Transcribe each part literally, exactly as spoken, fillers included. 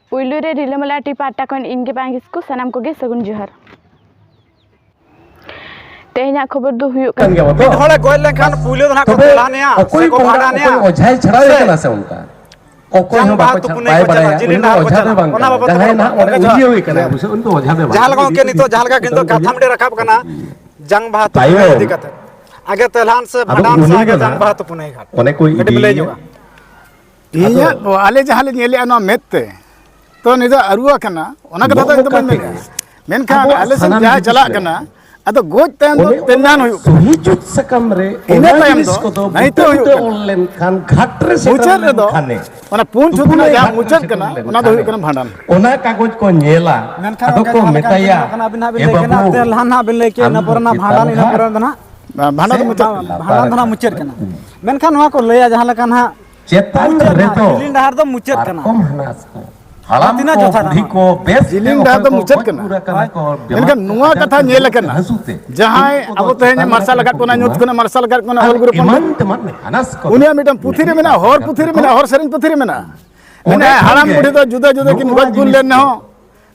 ᱯᱩᱭᱞᱩ ᱨᱮ ᱨᱤᱞᱟᱹᱢᱟᱞᱟ ᱴᱤ ᱯᱟᱦᱴᱟ ᱠᱷᱚᱱ ᱤᱧ ᱜᱮ ᱵᱟᱝ ᱠᱤᱥᱠᱩ, ᱥᱟᱱᱟᱢ ᱠᱚᱜᱮ ᱥᱟᱹᱜᱩᱱ ᱡᱚᱦᱟᱨ᱾ ᱛᱮᱦᱮᱧᱟᱜ ᱠᱷᱚᱵᱚᱨ ᱫᱚ ᱦᱩᱭᱩᱜ ᱠᱟᱱᱟ, ᱠᱟᱱ ᱜᱮᱭᱟ ᱵᱚᱱ ᱛᱚ᱾ ᱢᱤᱫ ᱦᱚᱲᱮ ᱜᱚᱡ ᱞᱮᱱᱠᱷᱟᱱ ᱯᱩᱭᱞᱩ ᱫᱚ ᱱᱟᱦᱟᱜ ᱠᱚ ᱛᱚᱵᱮ ᱠᱚᱞᱟᱱᱮᱭᱟ ᱚᱠᱚᱭ ᱥᱮ ᱠᱚ ᱵᱚᱸᱜᱟ, ᱵᱷᱟᱰᱟᱱᱮᱭᱟ ᱚᱠᱚᱭ ᱚᱡᱷᱟᱭ ᱪᱷᱟᱲᱟᱣᱮ ᱥᱮ ᱠᱟᱱᱟ ᱥᱮ ᱚᱱᱠᱟ? ᱚᱠᱚᱭ ᱦᱚᱸ ᱡᱟᱝ ᱵᱟᱦᱟ ᱵᱟᱠᱚ ᱪᱷᱟ-, ᱛᱩᱯᱩᱱᱮ ᱵᱟᱭ ᱠᱚ ᱪᱟᱞᱟᱜᱼᱟ, ᱵᱟᱲᱟᱭᱟ, ᱡᱤᱞᱤᱧ ᱩᱱᱤ ᱫᱚ ᱰᱟᱦᱟᱨ ᱠᱚ ᱚᱡᱷᱟ ᱫᱚ ᱪᱟᱞᱟᱜᱼᱟ, ᱵᱟᱝ ᱚᱱᱟ ᱠᱟᱱᱟ, ᱵᱟᱵᱚᱛ ᱡᱟᱦᱟᱸᱭ ᱛᱮᱵᱚᱱ ᱱᱟᱦᱟᱜ ᱚᱸᱰᱮ ᱜᱚᱢᱠᱮ ᱩᱡᱷᱟᱹᱣᱮ ᱠᱟᱱᱟ, ᱡᱚᱦᱟᱨ᱾ ᱩᱱᱤ ᱫᱚ ᱚᱡᱷᱟ ᱫᱚ ᱵᱟᱝ ᱡᱟᱦᱟᱸ ᱠᱟᱱᱟ᱾ ᱞᱮᱠᱟ ᱜᱚᱢᱠᱮ ᱡᱟᱦᱟᱸ ᱱᱤᱛᱚᱜ ᱡᱟᱦᱟᱸ ᱞᱮᱠᱟ ᱠᱤᱱᱛᱩ ᱠᱟᱛᱷᱟᱢ ᱟᱹᱰᱤ ᱨᱟᱠᱟᱵ ᱠᱟᱱᱟ, ᱡᱟᱝ ᱵᱟᱦᱟ ᱛᱩᱯᱩᱱ ᱛᱟᱭᱚᱢ ᱤᱫᱤ ᱠᱟᱛᱮ᱾ ᱟᱜᱮ ᱛᱮᱞᱦᱟᱱ ᱥᱮ ᱟᱫᱚ ᱵᱷᱟᱸᱰᱟᱱ ᱥᱮ ᱩᱱᱤ ᱟᱜᱮ ᱫᱚ ᱡᱟᱝ ᱱᱟᱦᱟᱜ ᱵᱟᱦᱟ ᱛᱩᱯᱩᱱᱮ ᱜᱷᱟᱴ? ᱚᱱᱮ ᱠᱚ ᱠᱟᱹᱴᱤᱡ ᱵᱤᱱ ᱞᱟᱹᱭ ᱤᱫᱤᱭᱮᱭᱟ᱾ ᱧᱚᱜᱟ᱾ ᱤᱧᱟᱹᱜ ᱟᱫᱚ ᱫᱚ, ᱟᱞᱮ ᱡᱟᱦᱟᱸ ᱞᱮ ᱧᱮᱞᱮᱜᱼᱟ ᱱᱚᱣᱟ ᱢᱮᱫ ᱛᱮ, ᱛᱚ ᱱᱤᱭᱟᱹ ᱫᱚ ᱟᱹᱨᱩ ᱟᱠᱟᱱᱟ, ᱚᱱᱟ ᱠᱟᱛᱷᱟ ᱫᱚ ᱵᱚᱦᱚᱜ ᱤᱧ ᱫᱚ ᱵᱟᱹᱧ ᱱᱚᱝᱠᱟ ᱢᱮᱱᱮᱫᱼᱟ᱾ ᱛᱮᱜᱮ ᱢᱮᱱᱠᱷᱟᱱ ᱟᱵᱚᱣᱟᱜ ᱟᱞᱮ ᱥᱮᱫ ᱥᱟᱱᱟᱢ ᱡᱟᱦᱟᱸ ᱡᱤᱱᱤᱥ ᱪᱟᱞᱟᱜ ᱨᱮ ᱠᱟᱱᱟ, ᱟᱫᱚ ᱜᱚᱡ ᱛᱟᱭᱚᱢ ᱫᱚ ᱚᱱᱮ ᱛᱮᱞᱦᱟᱱ ᱚᱱᱟ ᱦᱩᱭᱩᱜ ᱠᱟᱱᱟ᱾ ᱥᱚᱦᱤ ᱡᱩᱛ ᱥᱟᱠᱟᱢ ᱨᱮ ᱤᱱᱟᱹ ᱚᱱᱟ ᱛᱟᱭᱚᱢ ᱡᱤᱱᱤᱥ ᱫᱚ ᱠᱚᱫᱚ ᱱᱟᱹᱭᱛᱮ ᱵᱩᱴᱟᱹ ᱦᱩᱭᱩᱜ ᱛᱮ ᱠᱟᱱᱟ᱾ ᱚᱞ ᱞᱮᱱᱠᱷᱟᱱ ᱜᱷᱟᱴ ᱨᱮ ᱥᱮᱴᱮᱨ ᱢᱩᱪᱟᱹᱫ ᱨᱮᱫᱚ ᱞᱮᱱᱠᱷᱟᱱᱮ, ᱚᱱᱟ ᱯᱩᱱ ᱪᱷᱩᱛ ᱛᱩᱯᱩᱱ ᱨᱮᱱᱟᱜ ᱡᱟᱦᱟᱸ ᱜᱷᱟᱴ ᱨᱮ ᱢᱩᱪᱟᱹᱫ ᱥᱮᱴᱮᱨ ᱠᱟᱱᱟ, ᱚᱱᱟ ᱫᱚ ᱞᱮᱱᱠᱷᱟᱱᱮ, ᱦᱩᱭᱩᱜ ᱠᱟᱱᱟ ᱵᱷᱟᱸᱰᱟᱱ᱾ ᱢᱮᱱᱠᱷᱟᱱ ᱟᱫᱚ ᱜᱚᱢᱠᱮ, ᱠᱚ ᱡᱟᱦᱟᱸ ᱞᱮᱠᱟ ᱢᱮᱛᱟᱭᱟ, ᱧᱮᱞᱚᱜ ᱠᱟᱱᱟ, ᱟᱹᱵᱤᱱ ᱦᱟᱸᱜ ᱵᱤᱱ ᱮ ᱞᱟᱹᱭ ᱠᱮᱫᱟ, ᱵᱟᱹᱵᱩ, ᱛᱮ ᱞᱟᱦᱟ ᱱᱟᱦᱟᱜ ᱵᱤᱱ ᱞᱟᱹᱭ ᱠᱮᱫ, ᱟᱢ ᱤᱱᱟᱹ ᱫᱚ ᱯᱚᱨᱮ ᱱᱟᱜ ᱪᱮᱛᱟᱱ ᱵᱷᱟᱸᱰᱟᱱ, ᱤᱱᱟᱹ ᱜᱷᱟᱴ ᱯᱚᱨᱮ ᱫᱚ ᱱᱟᱜ ᱵᱷᱟᱸᱰᱟᱱ ᱥᱮ ᱫᱚ ᱢᱩᱪᱟᱹᱫ ᱠᱟᱱᱟ᱾ ᱞᱟᱛᱟᱨ ᱵᱷᱟᱸᱰᱟᱱ ᱫᱚ ᱱᱟᱜ ᱜᱷᱟᱴ? ᱢᱩᱪᱟᱹᱫ ᱠᱟᱱᱟ᱾ ᱢᱮᱱᱠᱷᱟᱱ ᱱᱚᱣᱟ ᱠᱚ ᱞᱟᱹᱭᱟ ᱡᱟᱦᱟᱸ ᱞᱮᱠᱟ ᱱᱟᱦᱟᱜ ᱪᱮᱛᱟᱱ ᱢᱩᱪᱟᱹᱫ ᱨᱮᱫᱚ ᱱᱟᱦᱟᱜ, ᱡᱤᱞᱤᱧ ᱰᱟᱦᱟᱨ ᱫᱚ ᱢᱩᱪᱟᱹᱫ ᱠᱟᱱᱟ᱾ ᱯᱟᱨᱠᱚᱢ ᱦᱟᱱᱟᱥ ᱠᱚ, ᱦᱟᱲᱟᱢ ᱛᱤᱱᱟᱹᱜ ᱠᱚ, ᱡᱚᱛᱷᱟᱛ ᱵᱩᱰᱷᱤ ᱱᱚᱣᱟ? ᱠᱚ, ᱵᱮᱥ ᱡᱤᱞᱤᱧ ᱛᱮ ᱰᱟᱦᱟᱨ ᱫᱚ ᱚᱠᱚᱭ ᱠᱚ ᱢᱩᱪᱟᱹᱫ ᱜᱚᱡ ᱠᱟᱱᱟ᱾ ᱜᱩᱨ ᱟᱠᱟᱱᱟ ᱦᱳᱭ᱾ ᱠᱚ, ᱢᱮᱱᱠᱷᱟᱱ ᱱᱚᱣᱟ ᱟᱡᱟᱨ ᱠᱟᱛᱷᱟ ᱠᱚ ᱧᱮᱞ ᱟᱠᱟᱱᱟ, ᱦᱟᱹᱥᱩ ᱛᱮ, ᱡᱟᱦᱟᱸᱭ ᱩᱱᱠᱩ ᱠᱚᱫᱚ ᱟᱵᱚ ᱛᱮᱦᱮᱧ ᱪᱮᱛᱟᱱ ᱨᱮ ᱢᱟᱨᱥᱟᱞ ᱟᱠᱟᱫ ᱵᱚᱱᱟ, ᱧᱩᱛ ᱠᱷᱚᱱᱟᱜ ᱢᱟᱨᱥᱟᱞ ᱟᱠᱟᱫ ᱵᱚᱱᱟ, ᱟᱨ ᱚᱞ ᱜᱩᱨᱩ ᱮᱢᱟᱱ ᱯᱚᱱᱰᱤᱛ ᱛᱮᱢᱟᱱ ᱦᱟᱱᱟᱥ ᱠᱚ ᱩᱱᱤᱭᱟᱜ ᱢᱤᱫᱴᱟᱝ ᱯᱩᱛᱷᱤ ᱨᱮ ᱢᱮᱱᱟᱜᱼᱟ, ᱦᱚᱲ ᱯᱩᱛᱷᱤ ᱨᱮ ᱢᱮᱱᱟᱜᱼᱟ, ᱦᱚᱲ ᱥᱮᱨᱮᱧ ᱯᱩᱛᱷᱤ ᱨᱮ ᱢᱮᱱᱟᱜᱼᱟ᱾ ᱚᱸᱰᱮ ᱢᱮᱱᱟᱭᱟ, ᱠᱷᱚᱱ ᱦᱟᱲᱟᱢ ᱜᱮ ᱵᱩᱰᱷᱤ ᱫᱚ ᱡᱩᱫᱟᱹ ᱡᱩᱫᱟᱹ ᱠᱤᱱ ᱱᱚᱣᱟ ᱜᱚᱡ ᱜᱩᱨ ᱡᱤᱱᱤᱥ ᱞᱮᱱ ᱨᱮᱦᱚᱸ,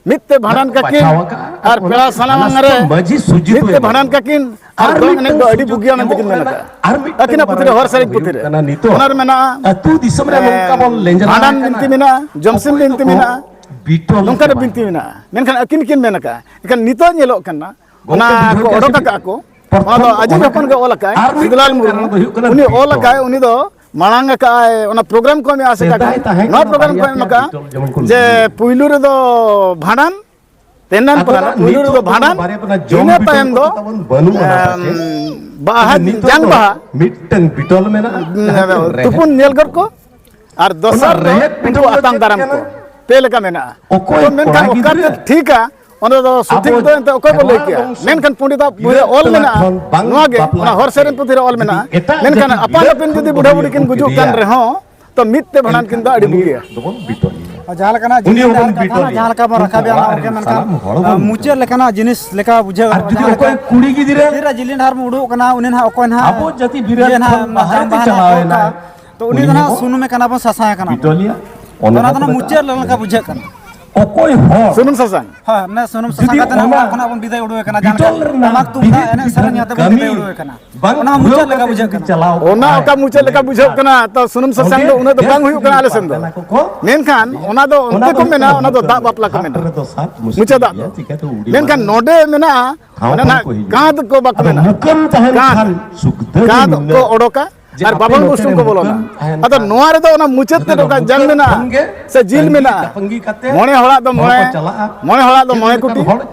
ᱢᱤᱫ ᱛᱮ ᱵᱷᱟᱸᱰᱟᱱ ᱠᱟᱠᱤᱱ ᱵᱟᱪᱷᱟᱣ ᱟᱠᱟᱫᱼᱟ᱾ ᱟᱨ ᱚᱱᱟ ᱯᱮᱲᱟ ᱥᱟᱱᱟᱢ ᱦᱟᱱᱟᱥ ᱨᱮ ᱠᱚ ᱢᱟᱹᱡᱷᱤ ᱥᱩᱡᱤᱛ ᱢᱤᱫ ᱛᱮ ᱮᱢᱟᱱ᱾ ᱵᱷᱟᱸᱰᱟᱱ ᱠᱟᱠᱤᱱ ᱟᱨ ᱟᱨ ᱫᱚᱝ ᱮᱱᱮᱡ ᱢᱤᱫᱴᱟᱝ ᱫᱚ ᱟᱹᱰᱤ ᱥᱩᱡᱳᱜᱽ ᱵᱩᱜᱤᱭᱟ ᱢᱮᱱᱛᱮ ᱧᱟᱢᱚᱜ ᱠᱤᱱ ᱢᱮᱱ ᱠᱟᱱᱟ, ᱟᱠᱟᱫᱼᱟ᱾ ᱟᱨ ᱢᱤᱫᱴᱟᱝ ᱟᱹᱠᱤᱱᱟᱜ ᱯᱩᱛᱷᱤ ᱨᱮ ᱵᱟᱨᱮ ᱦᱚᱲ ᱠᱟᱛᱷᱟ ᱥᱮᱨᱮᱧ ᱯᱩᱛᱷᱤ ᱦᱩᱭᱩᱜ ᱨᱮ᱾ ᱠᱟᱱᱟ ᱱᱤᱛᱚᱜ᱾ ᱚᱱᱟ ᱨᱮ ᱢᱮᱱᱟᱜᱼᱟ, ᱟᱹᱛᱩ ᱫᱤᱥᱚᱢ ᱨᱮ ᱮ, ᱱᱚᱝᱠᱟ ᱵᱚᱱ ᱞᱮᱸᱡᱽᱨᱟ ᱵᱷᱟᱸᱰᱟᱱ ᱟᱠᱟᱱᱟ᱾ ᱵᱤᱱᱛᱤ ᱢᱮᱱᱟᱜᱼᱟ, ᱡᱚᱢᱥᱤᱢ ᱚᱠᱚᱭ ᱵᱤᱱᱛᱤ ᱠᱚᱠᱚ ᱢᱮᱱᱟᱜᱼᱟ, ᱵᱤᱴᱚᱞ ᱱᱚᱝᱠᱟᱱᱟᱜ ᱪᱟᱵᱟᱭᱮᱱᱟ᱾ ᱵᱤᱱᱛᱤ ᱢᱮᱱᱟᱜᱼᱟ᱾ ᱢᱮᱱᱠᱷᱟᱱ ᱟᱹᱠᱤᱱ ᱠᱤᱱ ᱢᱮᱱ ᱟᱠᱟᱫᱼᱟ᱾ ᱮᱱᱠᱷᱟᱱ ᱱᱤᱛᱚᱜ ᱧᱮᱞᱚᱜ ᱠᱟᱱᱟ, ᱜᱚᱢᱠᱮ ᱚᱱᱟ ᱵᱩᱡᱷᱟᱹᱣ ᱠᱚ ᱠᱮᱫ ᱚᱰᱚᱠ ᱵᱤᱱ? ᱟᱠᱟᱫᱼᱟ ᱠᱚ, ᱯᱨᱚᱛᱷᱚᱢ ᱚᱱᱟ ᱫᱚ ᱟᱡᱤᱡ ᱚᱱᱟ ᱦᱚᱯᱚᱱ ᱜᱮ ᱠᱟᱱᱟ᱾ ᱚᱞ ᱟᱠᱟᱫᱼᱟᱭ, ᱟᱨ ᱥᱤᱫᱩᱞᱟᱞ ᱢᱤᱫᱴᱟᱝ ᱢᱩᱨᱢᱩ᱾ ᱠᱟᱨᱚᱱ ᱫᱚ ᱦᱩᱭᱩᱜ ᱠᱟᱱᱟ ᱩᱱᱤ ᱚᱞ ᱵᱤᱴᱚᱞ᱾ ᱟᱠᱟᱫᱼᱟᱭ, ᱩᱱᱤ ᱫᱚ ᱢᱟᱲᱟᱝ ᱟᱠᱟᱫᱼᱟᱭ, ᱚᱱᱟ ᱯᱨᱳᱜᱨᱟᱢ ᱠᱚ ᱮᱢ ᱟᱠᱟᱫᱼᱟ, ᱥᱮᱫᱟᱭ ᱛᱟᱦᱮᱸ ᱱᱚᱣᱟ ᱠᱟᱱᱟ ᱯᱨᱳᱜᱨᱟᱢ ᱵᱟᱨᱭᱟ ᱠᱚ ᱮᱢ ᱯᱮᱭᱟ ᱟᱠᱟᱫᱼᱟ ᱵᱤᱴᱚᱞ, ᱡᱮᱢᱚᱱ ᱠᱚ ᱡᱮ ᱞᱟᱹᱭᱟ᱾ ᱯᱩᱭᱞᱩ ᱨᱮᱫᱚ ᱵᱷᱟᱸᱰᱟᱱ, ᱛᱮᱱᱟᱱ ᱟᱫᱚ ᱯᱨᱟᱱᱟ, ᱱᱟᱜ ᱯᱩᱭᱞᱩ ᱱᱤᱛᱚᱜ ᱨᱮᱫᱚ ᱫᱚ ᱵᱷᱟᱸᱰᱟᱱ, ᱵᱟᱨᱭᱟ ᱯᱮᱭᱟ ᱡᱚᱢ ᱤᱱᱟᱹ ᱵᱤᱴᱚᱞ ᱛᱟᱭᱚᱢ ᱠᱚ ᱫᱚ, ᱛᱟᱵᱚᱱ ᱵᱟᱹᱱᱩᱜ ᱟᱱᱟ ᱮᱢ, ᱯᱟᱪᱮ᱾ ᱵᱟᱦᱟ ᱟᱫᱚ ᱱᱤᱛᱚᱜ ᱡᱟᱝ ᱫᱚ ᱵᱟᱦᱟ, ᱢᱤᱫᱴᱟᱝ ᱵᱤᱴᱚᱞ ᱢᱮᱱᱟᱜᱼᱟ, ᱮᱢ, ᱡᱟᱦᱟᱸ ᱫᱚ ᱨᱮᱦᱮᱫ ᱛᱩᱯᱩᱱ ᱧᱮᱞ ᱜᱚᱫ ᱠᱚ, ᱟᱨ ᱚᱱᱟ ᱫᱚᱥᱟᱨ ᱫᱚ ᱨᱮᱦᱮᱫ ᱩᱱᱠᱩ ᱵᱤᱴᱚᱞ ᱫᱚ ᱟᱛᱟᱝ ᱪᱮᱫ ᱫᱟᱨᱟᱢ ᱠᱟᱱᱟ? ᱠᱚ᱾ ᱯᱮ ᱞᱮᱠᱟ ᱢᱮᱱᱟᱜᱼᱟ᱾ ᱚᱠᱚᱭ ᱛᱚ ᱢᱮᱱᱠᱷᱟᱱ ᱠᱚᱲᱟ ᱚᱠᱟᱛᱮ ᱜᱤᱫᱽᱨᱟᱹ ᱴᱷᱤᱠᱟ, ᱚᱱᱟ ᱫᱚ ᱥᱚᱴᱷᱤᱠ ᱟᱵᱚ ᱫᱚ ᱮᱱᱛᱮ ᱚᱠᱚᱭ ᱵᱚ ᱞᱟᱹᱭ ᱠᱷᱮᱨᱣᱟᱲ ᱠᱮᱭᱟ? ᱵᱚᱝᱥᱚ ᱢᱮᱱᱠᱷᱟᱱ ᱯᱚᱱᱰᱤᱛᱟᱜ ᱵᱚᱦᱤ ᱜᱤᱨᱟᱹ ᱨᱮ ᱚᱞ ᱛᱚᱞᱟ ᱢᱮᱱᱟᱜᱼᱟ, ᱠᱷᱚᱱ ᱵᱟᱝ ᱱᱚᱣᱟ ᱜᱮ, ᱵᱟᱯᱞᱟ ᱚᱱᱟ ᱦᱚᱨ ᱠᱟᱛᱮ ᱥᱮᱨᱮᱧ ᱯᱩᱛᱷᱤ ᱨᱮ ᱚᱞ ᱡᱩᱫᱤ ᱢᱮᱱᱟᱜᱼᱟ᱾ ᱮᱴᱟᱜ ᱢᱮᱱᱠᱷᱟᱱ ᱡᱟᱹᱛᱤ ᱟᱯᱟᱱ ᱜᱤᱨᱟᱹ ᱟᱹᱯᱤᱱ ᱡᱩᱫᱤ ᱠᱷᱚᱱ ᱵᱩᱰᱷᱟ ᱡᱩᱫᱤ ᱵᱩᱰᱷᱤ ᱠᱤᱱ ᱟᱹᱜᱩ ᱜᱩᱡᱩᱜ ᱠᱮᱫᱮᱭᱟ, ᱠᱟᱱ ᱨᱮᱦᱚᱸ, ᱛᱚ ᱢᱤᱫ ᱛᱮ ᱵᱷᱟᱸᱰᱟᱱ ᱮᱱᱠᱷᱟᱱ ᱠᱤᱱ ᱫᱚ ᱟᱹᱰᱤ ᱩᱱᱤ ᱵᱩᱜᱤᱭᱟ᱾ ᱫᱚᱵᱚᱱ ᱵᱤᱴᱚᱞᱮᱭᱟ᱾ ᱟᱨ ᱡᱟᱦᱟᱸ ᱞᱮᱠᱟᱱᱟᱜ ᱩᱱᱤ ᱡᱤᱞᱤᱧ ᱦᱚᱸᱵᱚᱱ ᱰᱟᱦᱟᱨ ᱠᱟᱛᱷᱟ ᱱᱟᱜ, ᱵᱤᱴᱚᱞᱮᱭᱟ᱾ ᱡᱟᱦᱟᱸ ᱞᱮᱠᱟ ᱵᱚᱱ ᱩᱱᱠᱩ ᱨᱟᱠᱟᱵᱮᱜᱼᱟ, ᱚᱲᱟᱜ ᱱᱚᱣᱟ ᱨᱮᱱ ᱜᱮ ᱢᱮᱱᱠᱷᱟᱱ, ᱥᱟᱱᱟᱢ ᱦᱚᱲ ᱟᱸ, ᱵᱚᱱ ᱢᱩᱪᱟᱹᱫ ᱵᱤᱴᱚᱞᱮᱭᱟ᱾ ᱞᱮᱠᱟᱱᱟᱜ ᱡᱤᱱᱤᱥ ᱞᱮᱠᱟ ᱵᱩᱡᱷᱟᱹᱣ ᱟᱨ ᱜᱟᱱᱚᱜᱼᱟ, ᱡᱩᱫᱤ ᱡᱟᱦᱟᱸ ᱚᱠᱚᱭ ᱠᱩᱲᱤ ᱜᱤᱫᱽᱨᱟᱹ ᱛᱤᱨᱮ ᱡᱤᱞᱤᱧ ᱰᱟᱦᱟᱨ ᱵᱚᱱ ᱩᱰᱩᱠᱚᱜ ᱠᱟᱱᱟ, ᱩᱱᱤ ᱱᱟᱦᱟᱜ ᱚᱠᱚᱭ ᱱᱟᱦᱟᱜ ᱟᱵᱚ ᱡᱟᱹᱛᱤ ᱵᱤᱨᱟᱹᱫ ᱤᱭᱟᱹ ᱠᱷᱚᱱ ᱱᱟᱦᱟᱜ ᱵᱟᱦᱨᱮ ᱡᱟᱝ ᱛᱮ ᱵᱟᱦᱟ ᱪᱟᱞᱟᱣ ᱱᱟᱦᱟᱜ ᱮᱱᱟᱭ, ᱚᱠᱟ, ᱛᱚ ᱩᱱᱤ ᱩᱱᱤ ᱫᱚ ᱱᱟᱦᱟᱜ ᱦᱚᱸᱵᱚᱱ ᱥᱩᱱᱩᱢᱮ ᱠᱟᱱᱟ ᱵᱚᱱ, ᱥᱟᱥᱟᱝᱮ ᱠᱟᱱᱟ ᱵᱚᱱ᱾ ᱵᱤᱴᱚᱞᱮᱭᱟ᱾ ᱚᱱᱟ ᱫᱚ ᱚᱱᱟ ᱢᱩᱪᱟᱹᱫ ᱞᱮᱠᱟ ᱵᱩᱡᱷᱟᱹᱜ ᱠᱟᱱᱟ᱾ ᱚᱠᱚᱭ ᱦᱚᱲ ᱥᱩᱱᱩᱢ ᱥᱟᱥᱟᱝ᱾ ᱦᱮᱸ, ᱚᱱᱮ ᱥᱩᱱᱩᱢ ᱥᱟᱥᱟᱝ ᱡᱩᱫᱤ ᱠᱟᱛᱮ ᱱᱟᱜ ᱚᱱᱟ ᱚᱲᱟᱜ ᱠᱷᱚᱱᱟᱜ ᱵᱚᱱ ᱵᱤᱫᱟᱹᱭ ᱩᱰᱩᱠ ᱮ ᱠᱟᱱᱟ, ᱡᱟᱦᱟᱸ ᱵᱤᱪᱚᱞ ᱨᱮᱱᱟᱜ ᱴᱟᱢᱟᱠ ᱛᱩᱢᱫᱟᱜ ᱵᱤᱫᱷᱟᱹ ᱮᱱᱮᱡ ᱥᱮᱨᱮᱧ ᱠᱟᱹᱢᱤ ᱟᱛᱮ ᱵᱚᱱ ᱵᱟᱝ ᱵᱤᱫᱟᱹᱭ ᱩᱰᱩᱠ ᱮ ᱠᱟᱱᱟ᱾ ᱚᱱᱟ ᱦᱚᱸ ᱢᱩᱪᱟᱹᱫ ᱯᱩᱨᱟᱹᱣ ᱞᱮᱠᱟ ᱠᱟᱛᱮ ᱵᱩᱡᱷᱟᱹᱜ ᱡᱩᱫᱤ ᱠᱟᱱᱟ᱾ ᱪᱟᱞᱟᱣ ᱚᱱᱟ ᱠᱚᱜᱼᱟᱭ, ᱚᱠᱟ ᱢᱩᱪᱟᱹᱫ ᱞᱮᱠᱟ ᱵᱩᱡᱷᱟᱹᱜ ᱠᱟᱱᱟ, ᱛᱚ ᱥᱩᱱᱩᱢ ᱥᱟᱥᱟᱝ ᱫᱚ ᱚᱸᱰᱮ ᱩᱱᱟᱹᱜ ᱫᱚ ᱵᱟᱝ ᱦᱩᱭᱩᱜ ᱠᱟᱱᱟ ᱟᱞᱮ ᱥᱮᱱ ᱫᱚ᱾ ᱵᱮᱥ ᱴᱷᱤᱠ ᱢᱮᱱᱠᱷᱟᱱ ᱚᱱᱟ ᱫᱚ ᱚᱱᱛᱮ ᱠᱚ ᱢᱮᱱᱟ, ᱚᱱᱟ ᱫᱚ ᱫᱟᱜ ᱵᱟᱯᱞᱟ ᱠᱚ ᱢᱮᱱᱟ᱾ ᱢᱩᱪᱟᱹᱫᱟᱜ ᱫᱚ᱾ ᱢᱮᱱᱠᱷᱟᱱ ᱱᱚᱰᱮ ᱢᱮᱱᱟᱜᱼᱟ, ᱚᱱᱟ ᱱᱟᱜ ᱠᱟᱸᱛ ᱠᱚ ᱵᱟᱠᱚ ᱢᱮᱱᱟ᱾ ᱠᱟᱸᱛ, ᱠᱟᱸᱛ ᱠᱚ ᱚᱰᱚᱠᱟ᱾ ᱟᱨ ᱵᱟᱵᱚᱱ ᱵᱩᱥᱴᱩᱢ ᱠᱚ ᱵᱚᱞᱚᱱᱟ᱾ ᱟᱫᱚ ᱱᱚᱣᱟ ᱨᱮᱫᱚ ᱚᱱᱟ ᱢᱩᱪᱟᱹᱫ ᱛᱮ ᱚᱠᱟ ᱡᱟᱝ ᱢᱮᱱᱟᱜᱼᱟ ᱥᱮ ᱡᱤᱞ ᱢᱮᱱᱟᱜᱼᱟ, ᱢᱚᱬᱮ ᱦᱚᱲᱟᱜ ᱫᱚ ᱢᱚᱬᱮ, ᱢᱚᱬᱮ ᱦᱚᱲᱟᱜ ᱫᱚ ᱢᱚᱬᱮ ᱠᱩᱴᱤ,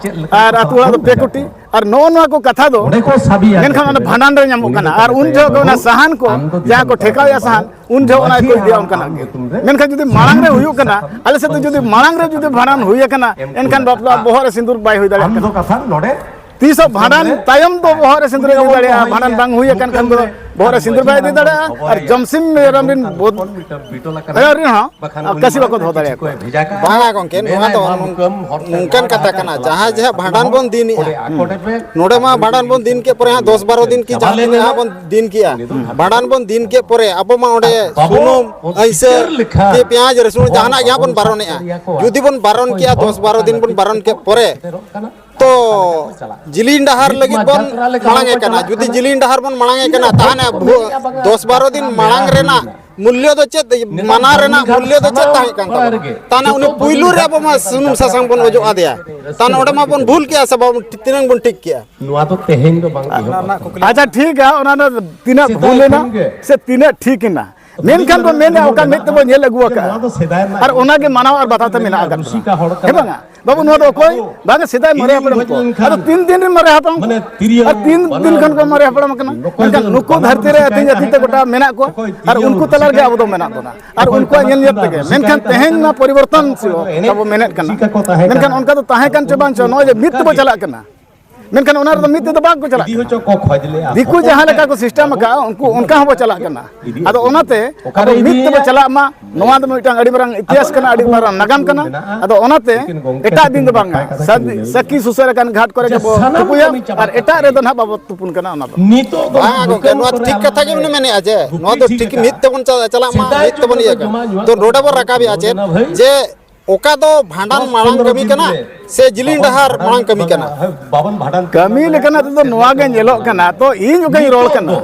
ᱟᱨ ᱟᱹᱛᱩ ᱦᱚᱲᱟᱜ ᱫᱚ ᱯᱮ ᱠᱩᱴᱤ, ᱟᱨ ᱱᱚᱜᱼᱚ ᱱᱚᱣᱟ ᱠᱚ ᱠᱟᱛᱷᱟ ᱫᱚ ᱢᱮᱱᱠᱷᱟᱱ ᱚᱱᱟ ᱵᱷᱟᱸᱰᱟᱱ ᱨᱮ ᱧᱟᱢᱚᱜ ᱠᱟᱱᱟ᱾ ᱟᱨ ᱩᱱ ᱡᱚᱦᱚᱜ ᱜᱮ ᱚᱱᱟ ᱥᱟᱦᱟᱱ ᱠᱚ, ᱡᱟᱦᱟᱸ ᱠᱚ ᱴᱷᱮᱠᱟᱣᱮᱫᱼᱟ ᱥᱟᱦᱟᱱ, ᱩᱱ ᱡᱚᱦᱚᱜ ᱚᱱᱟ ᱜᱮᱠᱚ ᱤᱫᱤᱭᱟ ᱚᱱᱠᱟᱱᱟᱜ ᱜᱮ᱾ ᱢᱮᱱᱠᱷᱟᱱ ᱡᱩᱫᱤ ᱢᱟᱲᱟᱝ ᱨᱮ ᱦᱩᱭᱩᱜ ᱠᱟᱱᱟ, ᱟᱞᱮ ᱥᱮᱫ ᱫᱚ ᱡᱩᱫᱤ ᱢᱟᱲᱟᱝ ᱨᱮ ᱡᱩᱫᱤ ᱵᱷᱟᱸᱰᱟᱱ ᱦᱩᱭ ᱟᱠᱟᱱᱟ, ᱮᱱᱠᱷᱟᱱ ᱵᱟᱯᱞᱟ ᱵᱚᱦᱚᱜ ᱨᱮ ᱥᱤᱸᱫᱩᱨ ᱵᱟᱭ ᱦᱩᱭ ᱫᱟᱲᱮᱭᱟᱜ ᱠᱟᱱᱟ᱾ ᱛᱤᱥ ᱦᱚᱸ ᱵᱷᱟᱸᱰᱟᱱ ᱛᱟᱭᱚᱢ ᱫᱚ ᱵᱚᱦᱚᱜ ᱨᱮ ᱥᱤᱸᱫᱩᱨ ᱤᱫᱤ ᱫᱟᱲᱮᱭᱟᱜᱼᱟ, ᱵᱷᱟᱸᱰᱟᱱ ᱵᱟᱝ ᱦᱩᱭ ᱟᱠᱟᱱ ᱠᱷᱟᱱ ᱫᱚ ᱵᱚᱦᱚᱜ ᱨᱮ ᱥᱤᱸᱫᱩᱨ ᱵᱟᱭ ᱤᱫᱤ ᱫᱟᱲᱮᱭᱟᱜᱼᱟ᱾ ᱟᱨ ᱡᱚᱢᱥᱤᱢ ᱢᱮᱨᱚᱢ ᱨᱮᱱ ᱵᱚᱫ-, ᱟᱭᱳ ᱨᱮᱱ ᱦᱚᱸ ᱠᱟᱹᱥᱤ ᱵᱟᱠᱚ ᱫᱚᱦᱚ ᱫᱟᱲᱮᱭᱟᱠᱚᱣᱟ᱾ ᱵᱟᱝᱟ ᱜᱚᱢᱠᱮ, ᱱᱚᱣᱟ ᱫᱚ ᱱᱚᱝᱠᱟᱱ ᱠᱟᱛᱷᱟ ᱠᱟᱱᱟ, ᱡᱟᱦᱟᱸᱭ ᱡᱟᱦᱟᱸ ᱵᱷᱟᱸᱰᱟᱱ ᱵᱚᱱ ᱫᱤᱱᱮᱜᱼᱟ, ᱱᱚᱰᱮ ᱢᱟ ᱵᱷᱟᱸᱰᱟᱱ ᱵᱚᱱ ᱫᱤᱱ ᱠᱮᱫ ᱯᱚᱨᱮ ᱦᱟᱸᱜ ᱫᱚᱥ ᱵᱟᱨᱚ ᱫᱤᱱ ᱠᱤ ᱡᱟᱦᱟᱸ ᱛᱤᱱᱟᱹᱜ ᱦᱟᱸᱜ ᱵᱚᱱ ᱫᱤᱱ ᱠᱮᱜᱼᱟ, ᱵᱷᱟᱸᱰᱟᱱ ᱵᱚᱱ ᱫᱤᱱ ᱠᱮᱫ ᱯᱚᱨᱮ ᱟᱵᱚ ᱢᱟ ᱚᱸᱰᱮ ᱥᱩᱱᱩᱢ, ᱟᱹᱭᱥᱟᱹ, ᱠᱤ ᱯᱮᱸᱭᱟᱡᱽ, ᱨᱟᱹᱥᱩᱱ ᱡᱟᱦᱟᱱᱟᱜ ᱜᱮ ᱦᱟᱸᱜ ᱵᱚᱱ ᱵᱟᱨᱚᱱᱮᱜᱼᱟ᱾ ᱡᱩᱫᱤ ᱵᱚᱱ ᱵᱟᱨᱚᱱ ᱠᱮᱜᱼᱟ, ᱫᱚᱥ ᱵᱟᱨᱚ ᱫᱤᱱ ᱵᱚᱱ ᱵᱟᱨᱚᱱ ᱠᱮᱫ ᱯᱚᱨᱮ, ᱛᱚ ᱡᱤᱞᱤᱧ ᱰᱟᱦᱟᱨ ᱞᱟᱹᱜᱤᱫ ᱵᱚᱱ ᱢᱟᱲᱟᱝ ᱮ ᱠᱟᱱᱟ᱾ ᱡᱩᱫᱤ ᱡᱤᱞᱤᱧ ᱰᱟᱦᱟᱨ ᱵᱚᱱ ᱢᱟᱲᱟᱝ ᱮ ᱠᱟᱱᱟ, ᱛᱟᱦᱚᱞᱮ ᱵᱷᱩ-, ᱫᱚᱥ ᱵᱟᱨᱚ ᱫᱤᱱ ᱢᱟᱲᱟᱝ ᱨᱮᱱᱟᱜ ᱢᱩᱞᱞᱚ ᱫᱚ ᱪᱮᱫ, ᱢᱟᱱᱟ ᱨᱮᱱᱟᱜ ᱢᱩᱞᱞᱚ ᱫᱚ ᱪᱮᱫ ᱛᱟᱦᱮᱸ ᱠᱟᱱ ᱛᱟᱵᱚᱱᱟ? ᱛᱟᱦᱚᱞᱮ ᱩᱱᱤ ᱯᱩᱭᱞᱩ ᱨᱮ ᱟᱵᱚ ᱢᱟ ᱥᱩᱱᱩᱢ ᱥᱟᱥᱟᱝ ᱵᱚᱱ ᱚᱡᱚᱜ ᱟᱫᱮᱭᱟ, ᱛᱟᱦᱚᱞᱮ ᱚᱸᱰᱮ ᱢᱟᱵᱚᱱ ᱵᱷᱩᱞ ᱠᱮᱜᱼᱟ ᱥᱮ ᱵᱟᱵᱚᱱ, ᱛᱤᱱᱟᱹᱝ ᱵᱚᱱ ᱴᱷᱤᱠ ᱠᱮᱜᱼᱟ? ᱱᱚᱣᱟ ᱫᱚ ᱛᱮᱦᱮᱧ ᱫᱚ ᱵᱟᱝ ᱮᱦᱚᱵ ᱟᱠᱟᱱᱟ᱾ ᱟᱪᱪᱷᱟ, ᱴᱷᱤᱠ ᱜᱮᱭᱟ, ᱚᱱᱟ ᱫᱚ ᱛᱤᱱᱟᱹᱜ ᱥᱮᱫᱟᱭ ᱵᱷᱩᱞ ᱮᱱᱟ ᱠᱷᱚᱱ ᱜᱮ ᱥᱮ ᱛᱤᱱᱟᱹᱜ ᱴᱷᱤᱠ ᱮᱱᱟ, ᱢᱮᱱᱠᱷᱟᱱ ᱵᱚᱱ ᱢᱮᱱᱟ ᱚᱠᱟ ᱢᱮᱫ ᱛᱮᱵᱚᱱ ᱧᱮᱞ ᱟᱹᱜᱩ ᱟᱠᱟᱫᱼᱟ, ᱟᱨ ᱚᱱᱟᱜᱮ ᱢᱟᱱᱟᱣ ᱟᱨ ᱵᱟᱛᱟᱣ ᱛᱮ ᱢᱮᱱᱟᱜ ᱟᱠᱟᱫ ᱵᱚᱱᱟ᱾ ᱦᱮᱸ ᱵᱟᱝᱟ? ᱵᱟᱹᱵᱩ, ᱱᱚᱣᱟ ᱫᱚ ᱚᱠᱚᱭ? ᱵᱟᱝᱟ, ᱥᱮᱫᱟᱭ ᱢᱟᱨᱮ ᱦᱟᱯᱲᱟᱢ ᱠᱚ᱾ ᱟᱫᱚ ᱛᱤᱱ ᱫᱤᱱ ᱨᱮᱱ ᱢᱟᱨᱮ ᱦᱟᱯᱲᱟᱢ ᱠᱚ? ᱟᱨ ᱛᱤᱱ ᱫᱤᱱ ᱠᱷᱚᱱ ᱠᱚ ᱢᱟᱨᱮ ᱦᱟᱯᱲᱟᱢ ᱠᱟᱱᱟ? ᱢᱮᱱᱠᱷᱟᱱ ᱱᱩᱠᱩ ᱫᱷᱟᱹᱨᱛᱤ ᱨᱮ ᱟᱹᱛᱤᱧ ᱟᱹᱛᱤᱧ ᱛᱮ ᱜᱚᱴᱟ ᱢᱮᱱᱟᱜ ᱠᱚᱣᱟ, ᱟᱨ ᱩᱱᱠᱩ ᱛᱟᱞᱟ ᱨᱮᱜᱮ ᱟᱵᱚ ᱫᱚ ᱢᱮᱱᱟᱜ ᱵᱚᱱᱟ, ᱟᱨ ᱩᱱᱠᱩᱣᱟᱜ ᱧᱮᱞ ᱧᱮᱞ ᱛᱮᱜᱮ᱾ ᱢᱮᱱᱠᱷᱟᱱ ᱛᱮᱦᱮᱧ ᱱᱚᱣᱟ ᱯᱚᱨᱤᱵᱚᱨᱛᱚᱱ ᱥᱤᱞ ᱟᱵᱚ ᱢᱮᱱᱮᱫ ᱠᱟᱱᱟ, ᱢᱮᱱᱠᱷᱟᱱ ᱚᱱᱠᱟ ᱫᱚ ᱛᱟᱦᱮᱸ ᱠᱟᱱ ᱪᱚ ᱵᱟᱝ ᱪᱚ, ᱱᱚᱜᱼᱚᱭ ᱡᱮ ᱢᱤᱫ ᱛᱮᱵᱚ ᱪᱟᱞᱟᱜ ᱠᱟᱱᱟ, ᱢᱮᱱᱠᱷᱟᱱ ᱚᱱᱟ ᱨᱮᱫᱚ ᱢᱤᱫ ᱛᱮᱫᱚ ᱵᱟᱝ ᱠᱚ ᱪᱟᱞᱟᱜ ᱠᱟᱱᱟ᱾ ᱫᱤᱠᱩ ᱡᱟᱦᱟᱸ ᱞᱮᱠᱟ ᱠᱚ system ᱟᱠᱟᱫᱼᱟ, ᱩᱱᱠᱩ ᱚᱱᱠᱟ ᱦᱚᱸᱵᱚ ᱪᱟᱞᱟᱜ ᱠᱟᱱᱟ᱾ ᱟᱫᱚ ᱚᱱᱟᱛᱮ ᱟᱵᱚ ᱢᱤᱫ ᱛᱮᱵᱚ ᱪᱟᱞᱟᱜ ᱢᱟ, ᱱᱚᱣᱟ ᱫᱚ ᱢᱤᱫᱴᱟᱝ ᱟᱹᱰᱤ ᱢᱟᱨᱟᱝ ᱤᱛᱤᱦᱟᱥ ᱠᱟᱱᱟ, ᱟᱹᱰᱤ ᱢᱟᱨᱟᱝ ᱱᱟᱜᱟᱢ ᱠᱟᱱᱟ᱾ ᱟᱫᱚ ᱚᱱᱟᱛᱮ ᱮᱴᱟᱜ ᱫᱤᱱ ᱫᱚ ᱵᱟᱝᱟ, ᱥᱟᱹᱠ-, ᱥᱟᱹᱠᱷᱤ ᱥᱩᱥᱟᱹᱨ ᱟᱠᱟᱱ ᱜᱷᱟᱴ ᱠᱚᱨᱮ ᱜᱮᱵᱚ ᱛᱩᱯᱩᱭᱟ ᱟᱨ ᱮᱴᱟᱜ ᱨᱮᱫᱚ ᱱᱟᱦᱟᱜ ᱵᱟᱵᱚ ᱛᱩᱯᱩᱱ ᱠᱟᱱᱟ᱾ ᱚᱱᱟ ᱫᱚ ᱵᱟᱝ ᱜᱚᱢᱠᱮ, ᱱᱚᱣᱟ ᱫᱚ ᱴᱷᱤᱠ ᱠᱟᱛᱷᱟ ᱜᱮᱵᱤᱱ ᱢᱮᱱᱮᱫᱼᱟ ᱡᱮ ᱱᱚᱣᱟ ᱫᱚ ᱴᱷᱤᱠ, ᱢᱤᱫ ᱛᱮᱵᱚᱱ ᱪᱟ-, ᱪᱟᱞᱟᱜ ᱢᱟ, ᱢᱤᱫ ᱛᱮᱵᱚᱱ ᱤᱭᱟᱹ ᱠᱟᱜ᱾ ᱛᱚ ᱱᱚᱰᱮ ᱵᱚᱱ ᱨᱟᱠᱟᱵᱮᱜᱼᱟ ᱪᱮᱫ ᱡᱮ ᱚᱠᱟ ᱫᱚ ᱵᱷᱟᱸᱰᱟᱱ ᱢᱟᱲᱟᱝ ᱠᱟᱹᱢᱤ ᱠᱟᱱᱟ ᱥᱮ ᱡᱤᱞᱤᱧ ᱰᱟᱦᱟᱨ ᱢᱟᱲᱟᱝ ᱠᱟᱹᱢᱤ ᱠᱟᱱᱟ? ᱠᱟᱹᱢᱤ ᱞᱮᱠᱟᱱᱟᱜ ᱛᱮᱫᱚ ᱱᱚᱣᱟ ᱜᱮ ᱧᱮᱞᱚᱜ ᱠᱟᱱᱟ᱾ ᱛᱚ ᱤᱧ ᱚᱠᱟᱧ ᱨᱚᱲ ᱠᱟᱱᱟ,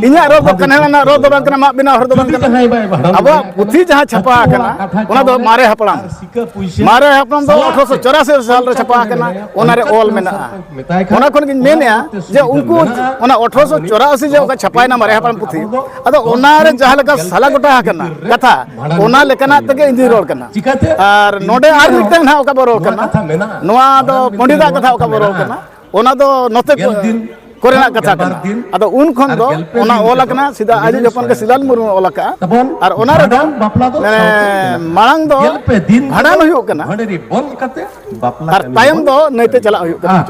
ᱤᱧᱟᱹᱜ ᱨᱚᱲ ᱫᱚ ᱠᱟᱱᱟ, ᱨᱚᱲ ᱫᱚ ᱵᱟᱝ ᱠᱟᱱᱟ, ᱢᱟᱜ ᱵᱮᱱᱟᱣ ᱦᱚᱲ ᱫᱚ ᱵᱟᱝ ᱠᱟᱱᱟ᱾ ᱟᱵᱚᱣᱟᱜ ᱯᱩᱛᱷᱤ ᱡᱟᱦᱟᱸ ᱪᱷᱟᱯᱟ ᱟᱠᱟᱱᱟ, ᱚᱱᱟ ᱫᱚ ᱢᱟᱨᱮ ᱦᱟᱯᱲᱟᱢ, ᱢᱟᱨᱮ ᱦᱟᱯᱲᱟᱢ ᱫᱚ ᱟᱴᱷᱨᱚᱥᱚ ᱪᱚᱨᱟᱥᱤ ᱥᱟᱞ ᱨᱮ ᱪᱷᱟᱯᱟ ᱟᱠᱟᱱᱟ, ᱚᱱᱟ ᱨᱮ ᱚᱞ ᱢᱮᱱᱟᱜᱼᱟ᱾ ᱚᱱᱟ ᱠᱷᱚᱱ ᱜᱤᱧ ᱢᱮᱱᱮᱫᱼᱟ ᱡᱮ ᱩᱱᱠᱩ ᱚᱱᱟ ᱟᱴᱷᱨᱚᱥᱚ ᱪᱚᱨᱟᱥᱤ ᱡᱮ ᱚᱠᱟ ᱪᱷᱟᱯᱟᱭᱮᱱᱟ ᱢᱟᱨᱮ ᱦᱟᱯᱲᱟᱢ ᱯᱩᱛᱷᱤ, ᱟᱫᱚ ᱚᱱᱟ ᱨᱮ ᱡᱟᱦᱟᱸ ᱞᱮᱠᱟ ᱥᱟᱞᱟ ᱜᱚᱴᱟ ᱟᱠᱟᱱᱟ ᱠᱟᱛᱷᱟ, ᱚᱱᱟ ᱞᱮᱠᱟᱱᱟᱜ ᱛᱮᱜᱮ ᱤᱧ ᱫᱩᱧ ᱨᱚᱲ ᱠᱟᱱᱟ᱾ ᱟᱨ ᱱᱚᱰᱮ ᱟᱨ ᱢᱤᱫᱴᱟᱝ ᱱᱟᱦᱟᱜ ᱚᱠᱟ ᱵᱚ ᱨᱚᱲ ᱠᱟᱱᱟ, ᱱᱚᱣᱟ ᱫᱚ ᱯᱚᱸᱰᱤᱛᱟᱜ ᱠᱟᱛᱷᱟ ᱚᱠᱟ ᱵᱚ ᱨᱚᱲ ᱠᱟᱱᱟ, ᱚᱱᱟ ᱫᱚ ᱱᱚᱛᱮ ᱠᱚᱨᱮᱱᱟᱜ ᱠᱟᱛᱷᱟ ᱠᱟᱱᱟ᱾ ᱟᱫᱚ ᱩᱱ ᱠᱷᱚᱱ ᱫᱚ ᱚᱱᱟ ᱚᱞ ᱟᱠᱟᱱᱟ, ᱥᱤᱫᱷᱟ ᱟᱡ ᱦᱚᱯᱚᱱ ᱜᱮ ᱥᱤᱞᱟᱞ ᱢᱩᱨᱢᱩ ᱚᱞ ᱟᱠᱟᱫᱼᱟ᱾ ᱟᱨ ᱚᱱᱟ ᱨᱮᱫᱚ, ᱢᱟᱱᱮ, ᱢᱟᱲᱟᱝ ᱫᱚ ᱵᱷᱟᱸᱰᱟᱱ ᱦᱩᱭᱩᱜ ᱠᱟᱱᱟ ᱟᱨ ᱛᱟᱭᱚᱢ ᱫᱚ ᱱᱟᱹᱭᱛᱮ ᱪᱟᱞᱟᱜ ᱦᱩᱭᱩᱜ ᱠᱟᱱᱟ᱾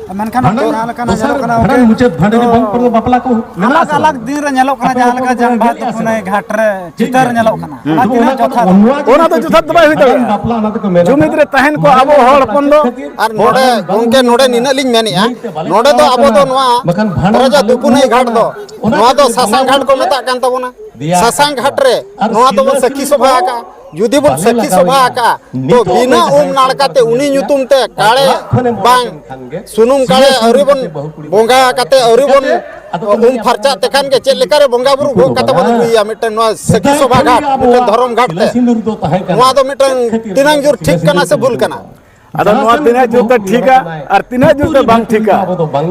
ᱢᱮᱱᱠᱷᱟᱱ ᱚᱠᱛᱚ ᱡᱟᱦᱟᱸ ᱞᱮᱠᱟᱱᱟᱜ ᱧᱮᱞᱚᱜ ᱠᱟᱱᱟ, ᱢᱩᱪᱟᱹᱫ ᱵᱷᱟᱸᱰᱟᱱᱤ ᱵᱚᱱ ᱯᱚᱨ ᱫᱚ ᱵᱟᱯᱞᱟ ᱠᱚ ᱢᱮᱱᱟᱜᱼᱟ ᱟᱞᱟᱜᱽ ᱥᱮ ᱵᱟᱝ? ᱟᱞᱟᱜᱽ ᱫᱤᱱ ᱨᱮ ᱧᱮᱞᱚᱜ ᱠᱟᱱᱟ, ᱡᱟᱦᱟᱸ ᱞᱮᱠᱟ ᱡᱟᱢᱵᱟ ᱛᱩᱯᱩᱱ ᱜᱷᱟᱴ ᱨᱮ ᱪᱤᱛᱟᱹᱨ ᱧᱮᱞᱚᱜ ᱠᱟᱱᱟ, ᱚᱱᱟ ᱛᱤᱱᱟᱹᱜ ᱡᱚᱛᱷᱟᱛ? ᱚᱱᱟ ᱫᱚ ᱡᱚᱛᱷᱟᱛ ᱫᱚ ᱵᱟᱭ ᱦᱩᱭ ᱫᱟᱲᱮᱭᱟᱜᱼᱟ᱾ ᱡᱩᱢᱤᱫ ᱨᱮ ᱛᱟᱦᱮᱱ ᱠᱚ ᱟᱵᱚ ᱦᱚᱲ ᱦᱚᱯᱚᱱ ᱫᱚ᱾ ᱟᱨ ᱱᱚᱰᱮ ᱜᱚᱢᱠᱮ, ᱱᱚᱰᱮ ᱱᱤᱱᱟᱹᱜ ᱞᱤᱧ ᱢᱮᱱᱮᱫᱼᱟ, ᱱᱚᱰᱮ ᱫᱚ ᱟᱵᱚ ᱫᱚ ᱱᱚᱣᱟ ᱨᱟᱡᱟ ᱛᱩᱯᱩᱱ ᱜᱷᱟᱴ ᱫᱚ, ᱱᱚᱣᱟ ᱫᱚ ᱥᱟᱥᱟᱝ ᱜᱷᱟᱴ ᱠᱚ ᱢᱮᱛᱟᱜ ᱠᱟᱱ ᱛᱟᱵᱚᱱᱟ᱾ ᱥᱟᱥᱟᱝ ᱜᱷᱟᱴ ᱨᱮ ᱱᱚᱣᱟ ᱫᱚᱵᱚᱱ ᱥᱟᱹᱠᱷᱤ ᱥᱚᱵᱷᱟ ᱟᱠᱟᱫᱼᱟ᱾ ᱡᱩᱫᱤ ᱵᱚᱱ ᱥᱟᱹᱠᱷᱤ ᱥᱚᱵᱷᱟ ᱟᱠᱟᱫᱼᱟ, ᱛᱚ ᱵᱤᱱᱟᱹ ᱩᱢ ᱱᱟᱲᱠᱟ ᱛᱮ ᱩᱱᱤ ᱧᱩᱛᱩᱢ ᱛᱮ ᱠᱟᱲᱮ ᱵᱟᱝ ᱥᱩᱱᱩᱢ ᱠᱟᱲᱮ ᱟᱹᱣᱨᱤ ᱵᱚᱱ ᱵᱚᱸᱜᱟ ᱠᱟᱛᱮ ᱟᱹᱣᱨᱤ ᱵᱚᱱ ᱩᱢ ᱯᱷᱟᱨᱪᱟᱜ ᱛᱮᱠᱷᱟᱱ ᱜᱮ ᱪᱮᱫ ᱞᱮᱠᱟᱨᱮ ᱵᱚᱸᱜᱟ ᱵᱩᱨᱩ ᱜᱚᱜ ᱠᱟᱛᱮ ᱵᱚᱱ ᱟᱹᱜᱩᱭᱮᱭᱟ ᱢᱤᱫᱴᱟᱝ ᱱᱚᱣᱟ ᱥᱟᱹᱠᱷᱤ ᱥᱚᱵᱷᱟ ᱜᱷᱟᱴ, ᱢᱤᱫᱴᱟᱝ ᱫᱷᱚᱨᱚᱢ ᱜᱷᱟᱴ ᱛᱮ? ᱱᱚᱣᱟ ᱫᱚ ᱢᱤᱫᱴᱟᱝ ᱛᱤᱱᱟᱹᱝ ᱡᱳᱨ ᱴᱷᱤᱠ ᱠᱟᱱᱟ ᱥᱮ ᱵᱷᱩᱞ ᱠᱟᱱᱟ? ᱟᱫᱚ ᱱᱚᱣᱟ ᱛᱤᱱᱟᱹᱜ ᱡᱳᱨ ᱫᱚ ᱴᱷᱤᱠᱟ ᱟᱨ ᱛᱤᱱᱟᱹᱜ ᱡᱳᱨ ᱫᱚ ᱵᱟᱝ ᱴᱷᱤᱠᱟ,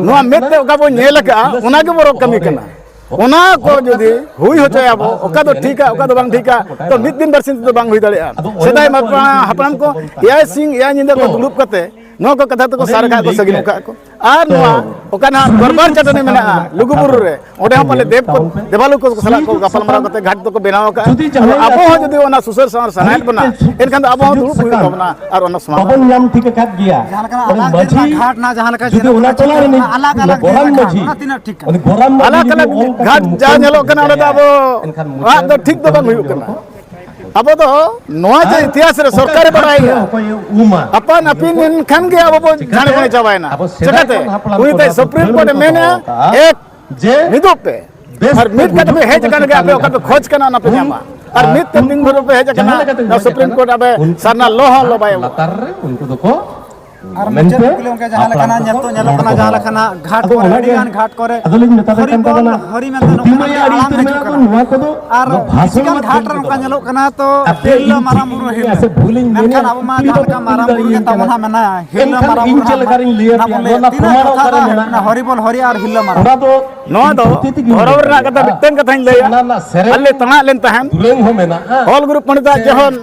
ᱱᱚᱣᱟ ᱢᱮᱫ ᱛᱮ ᱚᱠᱟ ᱵᱚᱱ ᱧᱮᱞ ᱟᱠᱟᱫᱼᱟ, ᱚᱱᱟ ᱜᱮᱵᱚ ᱨᱚᱲ ᱠᱟᱹᱢᱤ ᱠᱟᱱᱟ᱾ ᱚᱱᱟ ᱠᱚ ᱡᱩᱫᱤ ᱦᱩᱭ ᱦᱚᱪᱚᱭᱟᱵᱚ, ᱚᱠᱟ ᱫᱚ ᱴᱷᱤᱠᱟ, ᱚᱠᱟ ᱫᱚ ᱵᱟᱝ ᱴᱷᱤᱠᱟ, ᱛᱚ ᱢᱤᱫ ᱫᱤᱱ ᱵᱟᱨ ᱥᱤᱧ ᱛᱮᱫᱚ ᱵᱟᱝ ᱦᱩᱭ ᱫᱟᱲᱮᱭᱟᱜᱼᱟ᱾ ᱥᱮᱫᱟᱭ ᱢᱟ ᱦᱟᱯᱲᱟᱢ ᱠᱚ ᱮᱭᱟᱭ ᱥᱤᱧ ᱮᱭᱟᱭ ᱧᱤᱫᱟᱹ ᱠᱚ ᱫᱩᱲᱩᱵ ᱠᱟᱛᱮ ᱱᱚᱣᱟ ᱠᱚ ᱠᱟᱛᱷᱟ ᱛᱮᱠᱚ ᱥᱟᱨ ᱠᱟᱜ ᱠᱚ, ᱥᱟᱹᱜᱤᱧ ᱠᱟᱜ ᱠᱚ᱾ ᱟᱨ ᱱᱚᱣᱟ ᱚᱠᱟ ᱱᱟᱦᱟᱜ ᱫᱚᱨᱵᱟᱨ ᱪᱟᱹᱴᱟᱹᱱᱤ ᱢᱮᱱᱟᱜᱼᱟ ᱞᱩᱜᱩᱵᱩᱨᱩ ᱨᱮ, ᱚᱸᱰᱮ ᱦᱚᱸ ᱯᱟᱞᱮ ᱫᱮᱵ ᱠᱚ, ᱫᱮᱵᱟᱞᱳᱠ ᱠᱚ ᱥᱟᱞᱟᱜ ᱠᱚ ᱜᱟᱯᱟᱞᱢᱟᱨᱟᱣ ᱠᱟᱛᱮ ᱜᱷᱟᱴ ᱫᱚᱠᱚ ᱵᱮᱱᱟᱣ ᱟᱠᱟᱫᱼᱟ᱾ ᱟᱫᱚ ᱟᱵᱚ ᱦᱚᱸ ᱡᱩᱫᱤ ᱚᱱᱟ ᱥᱩᱥᱟᱹᱨ ᱥᱟᱶᱟᱨ ᱥᱟᱱᱟᱭᱮᱫ ᱵᱚᱱᱟ, ᱮᱱᱠᱷᱟᱱ ᱫᱚ ᱟᱵᱚ ᱦᱚᱸ ᱫᱩᱲᱩᱵ ᱦᱩᱭᱩᱜ ᱛᱟᱵᱚᱱᱟ ᱟᱨ ᱚᱱᱟ ᱥᱚᱢᱟᱫᱷᱟᱱ᱾ ᱵᱟᱵᱚᱱ ᱧᱟᱢ ᱴᱷᱤᱠ ᱟᱠᱟᱫ ᱜᱮᱭᱟ᱾ ᱡᱟᱦᱟᱸ ᱞᱮᱠᱟᱱᱟᱜ ᱟᱞᱟᱜᱽ ᱫᱤᱱ ᱨᱮᱱᱟᱜ ᱜᱷᱟᱴ ᱱᱟ, ᱡᱟᱦᱟᱸ ᱞᱮᱠᱟ ᱡᱩᱫᱤ ᱚᱱᱟ ᱴᱚᱞᱟ ᱨᱤᱱᱤᱡ ᱟᱞᱟᱜᱽ ᱟᱞᱟᱜ ᱫᱤᱱ ᱨᱮᱱᱟᱜ ᱜᱷᱟᱴ, ᱚᱱᱟ ᱛᱤᱱᱟᱹᱜ ᱴᱷᱤᱠ ᱠᱟᱱᱟ? ᱟᱞᱟᱜᱽ ᱟᱞᱟᱜ ᱜᱷᱟᱴ ᱡᱟ ᱧᱮᱞᱚᱜ ᱠᱟᱱᱟ, ᱚᱸᱰᱮ ᱫᱚ ᱟᱵᱚ ᱟᱜ ᱫᱚ ᱴᱷᱤᱠ ᱫᱚ ᱵᱟᱝ ᱦᱩᱭᱩᱜ ᱠᱟᱱᱟ᱾ ᱟᱵᱚ ᱫᱚ ᱱᱚᱣᱟ ᱡᱮ ᱤᱛᱤᱦᱟᱥ ᱨᱮ ᱥᱚᱨᱠᱟᱨᱮ ᱵᱟᱲᱟᱭᱟ, ᱟᱯᱟᱱ ᱟᱹᱯᱤᱱ ᱮᱱᱠᱷᱟᱱ ᱜᱮ ᱟᱵᱚ ᱵᱚᱱ ᱡᱷᱟᱲᱮ ᱵᱚᱱᱮ ᱪᱟᱵᱟᱭᱮᱱᱟ᱾ ᱪᱤᱠᱟᱹᱛᱮ? ᱩᱱᱤ ᱛᱟᱭ ᱥᱩᱯᱨᱤᱢ ᱠᱳᱨᱴ ᱮ ᱢᱮᱱᱟ, ᱮᱠ, ᱢᱤᱫᱚᱜ ᱯᱮ, ᱟᱨ ᱢᱤᱫ ᱠᱟᱛᱮ ᱯᱮ ᱦᱮᱡ ᱟᱠᱟᱱ ᱜᱮ, ᱟᱯᱮ ᱚᱠᱟ ᱯᱮ ᱠᱷᱚᱡᱽ ᱠᱟᱱᱟ, ᱚᱱᱟ ᱯᱮ ᱧᱟᱢᱟ᱾ ᱟᱨ ᱢᱤᱫ ᱛᱮ ᱛᱤᱱ ᱵᱷᱳᱨ ᱯᱮ ᱦᱮᱡ ᱟᱠᱟᱱᱟ, ᱱᱚᱣᱟ ᱥᱩᱯᱨᱤᱢ ᱠᱳᱨᱴ ᱟᱵᱮ ᱥᱟᱨᱱᱟ ᱞᱚ ᱦᱚᱸ ᱞᱚ ᱵᱟᱭ ᱮᱢᱚᱜᱼᱟ᱾ ᱞᱟᱛᱟᱨ ᱨᱮ ᱩᱱᱠᱩ ᱫᱚᱠᱚ ᱟᱨ ᱢᱩᱪᱟᱹᱫ ᱠᱩᱠᱞᱤ ᱚᱱᱠᱟ ᱡᱟᱦᱟᱸ ᱞᱮᱠᱟᱱᱟᱜ ᱧᱮᱞ ᱛᱚ ᱧᱮᱞᱚᱜ ᱠᱟᱱᱟ, ᱡᱟᱦᱟᱸ ᱞᱮᱠᱟᱱᱟᱜ ᱜᱷᱟᱴ ᱠᱚᱨᱮ, ᱟᱹᱰᱤ ᱜᱟᱱ ᱜᱷᱟᱴ ᱠᱚᱨᱮ ᱦᱚᱨᱤᱵᱚᱞ ᱦᱚᱨᱤ ᱢᱮᱱᱛᱮ ᱱᱚᱝᱠᱟᱱᱟᱜ ᱟᱲᱟᱝ ᱦᱤᱡᱩᱜ ᱠᱟᱱᱟ᱾ ᱟᱨ ᱠᱤᱪᱷᱩ ᱜᱟᱱ ᱜᱷᱟᱴ ᱨᱮ ᱱᱚᱝᱠᱟ ᱧᱮᱞᱚᱜ ᱠᱟᱱᱟ, ᱛᱚ ᱛᱤᱨᱞᱟᱹ ᱢᱟᱨᱟᱝ ᱵᱩᱨᱩ ᱦᱤᱞᱟᱹ᱾ ᱢᱮᱱᱠᱷᱟᱱ ᱟᱵᱚ ᱢᱟ ᱡᱟᱦᱟᱸ ᱞᱮᱠᱟ ᱢᱟᱨᱟᱝ ᱵᱩᱨᱩ ᱜᱮ ᱛᱟᱵᱚᱱ ᱦᱟᱸᱜ ᱢᱮᱱᱟᱭᱟ, ᱦᱤᱞᱟᱹ ᱢᱟᱨᱟᱝ ᱵᱩᱨᱩ ᱦᱟᱸᱜ ᱢᱟ ᱵᱚᱞᱮ ᱛᱤᱱᱟᱹᱜ ᱴᱚᱴᱷᱟ ᱨᱮ ᱦᱩᱭᱩᱜ ᱠᱟᱱᱟ ᱦᱚᱨᱤᱵᱚᱞ ᱦᱚᱨᱤ ᱟᱨ ᱦᱤᱞᱟᱹ ᱢᱟᱨᱟᱝ ᱵᱩᱨᱩ᱾ ᱱᱚᱣᱟ ᱫᱚ ᱫᱷᱚᱨᱚᱢ ᱨᱮᱱᱟᱜ ᱠᱟᱛᱷᱟ ᱢᱤᱫᱴᱟᱝ ᱠᱟᱛᱷᱟᱧ ᱞᱟᱹᱭᱟ᱾ ᱟᱞᱮ ᱛᱟᱲᱟᱜ ᱞᱮᱱ ᱛᱟᱦᱮᱸᱫ, ᱦᱚᱞ ᱜᱩᱨᱩ ᱯᱚᱱᱰᱤᱛᱟᱜ ᱡᱚᱠᱷᱚᱱ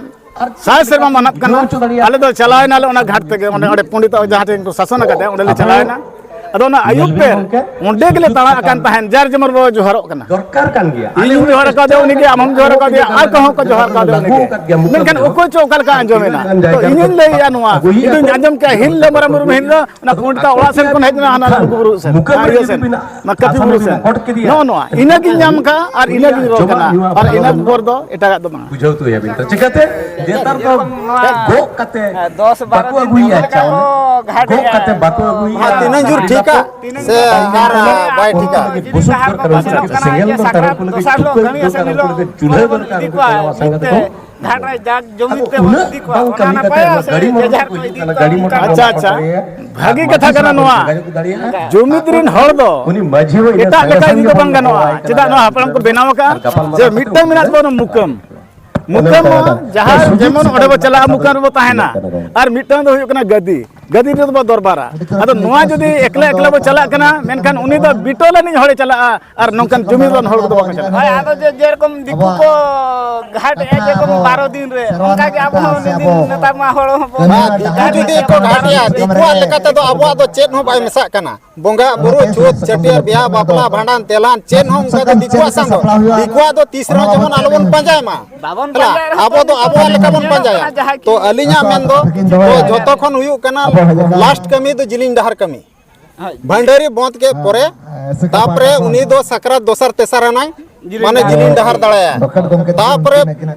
ᱥᱟᱭ ᱥᱮᱨᱢᱟ ᱢᱟᱱᱟᱜ ᱠᱟᱱᱟ, ᱟᱞᱮ ᱫᱚ ᱪᱟᱞᱟᱣ ᱮᱱᱟᱞᱮ ᱚᱱᱟ ᱜᱷᱟᱴ ᱛᱮᱜᱮ, ᱚᱸᱰᱮ, ᱚᱸᱰᱮ ᱯᱚᱱᱰᱤᱛ ᱡᱟᱦᱟᱸ ᱴᱷᱮᱱ ᱠᱚ ᱥᱟᱥᱚᱱ ᱟᱠᱟᱫᱟ, ᱚᱸᱰᱮ ᱞᱮ ᱪᱟᱞᱟᱣ ᱮᱱᱟ᱾ ᱟᱫᱚ ᱚᱱᱟ ᱟᱹᱭᱩᱵ ᱵᱮᱨ ᱚᱸᱰᱮ ᱜᱮᱞᱮ ᱛᱟᱲᱟᱜ ᱟᱠᱟᱱ ᱛᱟᱦᱮᱸᱫ, ᱡᱟᱨ ᱡᱮᱢᱚᱱ ᱵᱚ ᱡᱚᱦᱟᱨᱚᱜ ᱠᱟᱱᱟ᱾ ᱫᱚᱨᱠᱟᱨ ᱠᱟᱱ ᱜᱮᱭᱟ᱾ ᱤᱧ ᱦᱚᱸᱧ ᱡᱚᱦᱟᱨ ᱟᱠᱟᱫᱮᱭᱟ, ᱩᱱᱤ ᱜᱮ ᱟᱢ ᱦᱚᱢ ᱡᱚᱦᱟᱨ ᱟᱠᱟᱫᱮᱭᱟ, ᱟᱨ ᱠᱚᱦᱚᱸ ᱠᱚ ᱡᱚᱦᱟᱨ ᱟᱠᱟᱫᱮᱭᱟ ᱩᱱᱤ ᱜᱮ᱾ ᱢᱮᱱᱠᱷᱟᱱ ᱚᱠᱚᱭ ᱪᱚ ᱚᱠᱟ ᱞᱮᱠᱟ ᱟᱸᱡᱚᱢᱮᱱᱟ᱾ ᱛᱚ ᱤᱧᱤᱧ ᱞᱟᱹᱭᱮᱫᱼᱟ ᱱᱚᱣᱟ, ᱤᱧ ᱫᱚᱧ ᱟᱸᱡᱚᱢ ᱠᱮᱜᱼᱟ, ᱦᱤᱞ ᱫᱚ ᱢᱟᱨᱟᱝ ᱵᱩᱨᱩ ᱢᱮᱱ ᱫᱚ ᱚᱱᱟ ᱯᱚᱱᱰᱤᱛᱟᱜ ᱚᱲᱟᱜ ᱥᱮᱱ ᱠᱷᱚᱱ ᱦᱮᱡ ᱮᱱᱟ, ᱦᱟᱱᱟ ᱞᱩᱜᱩ ᱵᱩᱨᱩ ᱥᱮᱱ, ᱚᱱᱟ ᱠᱟᱹᱯᱤ ᱵᱩᱨᱩ ᱥᱮᱱ᱾ ᱱᱚᱜᱼᱚ ᱱᱚᱣᱟ, ᱤᱱᱟᱹᱜᱤᱧ ᱧᱟᱢ ᱠᱟᱜᱼᱟ ᱟᱨ ᱤᱱᱟᱹᱜᱤᱧ ᱨᱚᱲ ᱠᱟᱱᱟ, ᱟᱨ ᱤᱱᱟᱹ ᱯᱚᱨ ᱫᱚ ᱮᱴᱟᱜᱟᱜ ᱫᱚ ᱵᱟᱝᱟ᱾ ᱵᱩᱡᱷᱟᱹᱣ ᱦᱚᱪᱚᱭᱟᱵᱤᱱ ᱛᱚ ᱪᱤᱠᱟᱹᱛᱮ? ᱱᱮᱛᱟᱨ ᱫᱚ ᱱᱚᱣᱟ ᱜᱚᱜ ᱠᱟᱛᱮ ᱫᱚᱥ ᱵᱟᱠᱚ ᱵᱟᱨᱚ ᱫᱤᱱ ᱟᱹᱜᱩᱭᱮᱫᱼᱟ ᱡᱟᱦᱟᱸ ᱞᱮᱠᱟ ᱪᱟᱣᱞᱮ᱾ ᱠᱚ ᱜᱷᱟᱴ ᱜᱚᱜ ᱮᱫᱼᱟ᱾ ᱠᱟᱛᱮ ᱵᱟᱠᱚ ᱟᱹᱜᱩᱭᱮᱫᱼᱟ᱾ ᱦᱮᱸ, ᱛᱤᱱᱟᱹᱜ ᱡᱳᱨ ᱴᱷᱤᱠᱟ ᱥᱮ ᱟᱨ ᱵᱟᱭ ᱴᱷᱤᱠᱟ? ᱵᱩᱥᱩᱵ ᱰᱟᱦᱟᱨ ᱠᱚ ᱫᱚᱨᱠᱟᱨ, ᱩᱱᱠᱩ ᱵᱟᱹᱪᱷᱞᱟᱹᱜ ᱞᱟᱹᱜᱤᱫ ᱠᱟᱱᱟ ᱥᱮᱸᱜᱮᱞ ᱡᱮ ᱫᱚᱨᱠᱟᱨ, ᱥᱟᱠᱨᱟᱛ ᱩᱱᱠᱩ ᱞᱟᱹᱜᱤᱫ ᱫᱚᱥᱟᱨ ᱦᱤᱞᱳᱜ ᱪᱩᱞᱦᱟᱹ ᱠᱟᱹᱢᱤᱭᱟ ᱥᱮ ᱫᱚᱨᱠᱟᱨ, ᱩᱱᱠᱩ ᱞᱟᱹᱜᱤᱫ ᱪᱩᱞᱦᱟᱹ ᱫᱚᱨᱠᱟᱨ, ᱩᱱᱠᱩ ᱞᱟᱹᱜᱤᱫ ᱪᱩᱞᱦᱟᱹ ᱫᱚᱨᱠᱟᱨ᱾ ᱟᱫᱚ ᱩᱱᱟᱹᱜ ᱵᱟᱝ ᱠᱟᱹᱢᱤ ᱠᱟᱛᱮ ᱜᱷᱟᱴ ᱨᱮ ᱡᱟᱠ ᱡᱚᱢᱤ ᱛᱮ ᱵᱚᱱ ᱤᱫᱤ ᱠᱚᱣᱟ, ᱚᱱᱟ ᱱᱟᱯᱟᱭᱟ ᱥᱮ ᱡᱮ ᱡᱟᱦᱟᱨ ᱠᱚ ᱤᱫᱤ ᱠᱚᱣᱟ, ᱚᱱᱟ ᱱᱟᱯᱟᱭᱟ᱾ ᱟᱪᱪᱷᱟ, ᱟᱪᱪᱷᱟ᱾ ᱜᱟᱹᱰᱤ ᱢᱚᱴᱚᱨ ᱵᱟᱝ ᱠᱚ ᱤᱫᱤ ᱠᱚᱣᱟ, ᱚᱱᱟ ᱱᱟᱯᱟᱭᱟ ᱥᱮ ᱡᱮ ᱡᱟᱦᱟᱨ ᱠᱚ ᱤᱫᱤ ᱠᱚᱣᱟ, ᱚᱱᱟ ᱱᱟᱯᱟᱭᱟ᱾ ᱟᱪᱪᱷᱟ, ᱟᱪᱪᱷᱟ᱾ ᱵᱷᱟᱹᱜᱤ ᱠᱟᱛᱷᱟ ᱠᱟᱱᱟ ᱱᱚᱣᱟ᱾ ᱡᱩᱢᱤᱫ ᱨᱮᱱ ᱦᱚᱲ ᱫᱚ ᱩᱱᱤ ᱢᱟᱹᱡᱷᱤ ᱦᱚᱸ ᱤᱱᱟᱹ ᱮᱴᱟᱜ ᱞᱮᱠᱟ ᱥᱟᱸᱜᱮ ᱤᱫᱤ ᱫᱚ ᱥᱟᱸᱜᱮ ᱵᱟᱝ ᱜᱟᱱᱚᱜᱼᱟ᱾ ᱦᱚᱦᱚᱣᱟᱭ ᱠᱟᱱᱟ᱾ ᱪᱮᱫᱟᱜ ᱱᱚᱣᱟ ᱦᱟᱯᱲᱟᱢ ᱠᱚ ᱵᱮᱱᱟᱣ ᱟᱠᱟᱫᱼᱟ? ᱟᱨ ᱜᱟᱯᱟᱞ ᱢᱟᱨᱟᱣ ᱡᱮ ᱠᱟᱛᱮ ᱢᱤᱫᱴᱟᱝ ᱩᱱᱠᱩ ᱢᱮᱱᱟᱜ ᱛᱟᱵᱚᱱᱟ ᱢᱩᱠᱟᱹᱢ᱾ ᱚᱱᱮ ᱢᱩᱠᱟᱹᱢ ᱚᱱᱠᱟ ᱢᱟ ᱠᱟᱛᱷᱟ᱾ ᱡᱟᱦᱟᱸ ᱥᱩᱡᱳᱜᱽ ᱡᱮᱢᱚᱱ ᱚᱸᱰᱮ ᱵᱚ ᱥᱩᱵᱤᱫᱷᱟ ᱪᱟᱞᱟᱜᱼᱟ, ᱠᱟᱛᱷᱟ ᱢᱩᱠᱟᱹᱢ ᱫᱚ ᱨᱮᱵᱚ ᱛᱟᱦᱮᱱᱟ᱾ ᱤᱱᱟᱹᱜ ᱠᱟᱱᱟ ᱵᱟᱝ? ᱟᱨ ᱢᱤᱫᱴᱟᱝ ᱫᱚ ᱦᱩᱭᱩᱜ ᱠᱟᱱᱟ ᱜᱟᱹᱫᱤ᱾ ᱜᱟᱹᱫᱤ ᱨᱮᱫᱚ ᱵᱚ ᱫᱚᱨᱵᱟᱨᱟ᱾ ᱟᱫᱚ ᱱᱚᱣᱟ ᱡᱩᱫᱤ ᱮᱠᱞᱟ ᱮᱠᱞᱟ ᱵᱚ ᱪᱟᱞᱟᱜ ᱠᱟᱱᱟ, ᱢᱮᱱᱠᱷᱟᱱ ᱩᱱᱤ ᱫᱚ ᱵᱤᱴᱚᱞ ᱟᱹᱱᱤᱡ ᱦᱚᱲᱮ ᱪᱟᱞᱟᱜᱼᱟ, ᱟᱨ ᱱᱚᱝᱠᱟᱱ ᱡᱩᱢᱤᱫᱟᱱ ᱦᱚᱲ ᱠᱚᱫᱚ ᱵᱟᱠᱚ ᱪᱟᱞᱟᱜᱼᱟ᱾ ᱦᱳᱭ, ᱟᱫᱚ ᱡᱮ, ᱡᱮᱨᱚᱠᱚᱢ ᱫᱤᱠᱩ ᱠᱚ ᱜᱷᱟᱴ ᱮᱫᱼᱟ, ᱡᱮᱨᱚᱠᱚᱢ ᱵᱟᱨᱚ ᱫᱤᱱ ᱨᱮ, ᱚᱱᱠᱟ ᱜᱮ ᱟᱵᱚ ᱦᱚᱸ ᱩᱱᱤ ᱫᱤᱱ, ᱱᱮᱛᱟᱨ ᱢᱟ ᱦᱚᱲ ᱦᱚᱸ ᱵᱚᱱ ᱵᱟᱝ, ᱫᱤᱠᱩ ᱡᱩᱫᱤ ᱠᱚ ᱜᱷᱟᱴ ᱮᱫᱼᱟ, ᱫᱤᱠᱩᱣᱟᱜ ᱞᱮᱠᱟ ᱛᱮᱫᱚ ᱟᱵᱚᱣᱟᱜ ᱫᱚ ᱪᱮᱫ ᱦᱚᱸ ᱵᱟᱭ ᱢᱮᱥᱟᱜ ᱠᱟᱱᱟ᱾ ᱵᱚᱸᱜᱟ ᱵᱩᱨᱩ, ᱪᱷᱩᱛ, ᱪᱷᱟᱹᱴᱭᱟᱹᱨ, ᱵᱤᱦᱟ, ᱵᱟᱯᱞᱟ, ᱵᱷᱟᱸᱰᱟᱱ, ᱛᱮᱞᱟᱱ, ᱪᱮᱫ ᱦᱚᱸ ᱚᱱᱠᱟ ᱫᱚ ᱫᱤᱠᱩᱣᱟᱜ ᱥᱟᱶ ᱫᱚ, ᱫᱤᱠᱩᱣᱟᱜ ᱫᱚ ᱛᱤᱥ ᱨᱮᱦᱚᱸ ᱡᱮᱢᱚᱱ ᱟᱞᱚᱵᱚᱱ ᱯᱟᱸᱡᱟᱭ ᱢᱟ᱾ ᱵᱟᱵᱚᱱ ᱦᱮᱸ, ᱯᱟᱸᱡᱟᱭ ᱨᱮᱦᱚᱸ ᱟᱵᱚ ᱫᱚ ᱟᱵᱚᱣᱟᱜ ᱞᱮᱠᱟ ᱵᱚᱱ ᱯᱟᱸᱡᱟᱭᱟ᱾ ᱡᱟᱦᱟᱸ ᱛᱚ ᱠᱤ ᱟᱹᱞᱤᱧᱟᱜ ᱢᱮᱱ ᱫᱚ, ᱛᱚ ᱡᱷᱚᱛᱚ ᱠᱷᱚᱱ ᱦᱩᱭᱩᱜ ᱠᱟᱱᱟ ᱞᱟᱥᱴ ᱠᱟᱹᱢᱤ ᱫᱚ ᱡᱤᱞᱤᱧ ᱰᱟᱦᱟᱨ ᱠᱟᱹᱢᱤ᱾ ᱦᱳᱭ᱾ ᱵᱷᱟᱱᱰᱟᱹᱨᱤ ᱵᱚᱸᱫ ᱠᱮᱫ ᱯᱚᱨᱮ, ᱛᱟᱯᱚᱨᱮ ᱩᱱᱤ ᱫᱚ ᱥᱟᱠᱨᱟᱛ ᱫᱚᱥᱟᱨ ᱛᱮᱥᱟᱨ ᱟᱱᱟᱭ, ᱡᱤᱞᱤᱧ ᱢᱟᱱᱮ ᱰᱟᱦᱟᱨ᱾ ᱡᱤᱞᱤᱧ ᱰᱟᱦᱟᱨ ᱫᱟᱲᱮᱭᱟᱜᱼᱟ᱾ ᱛᱟᱯᱚᱨᱮ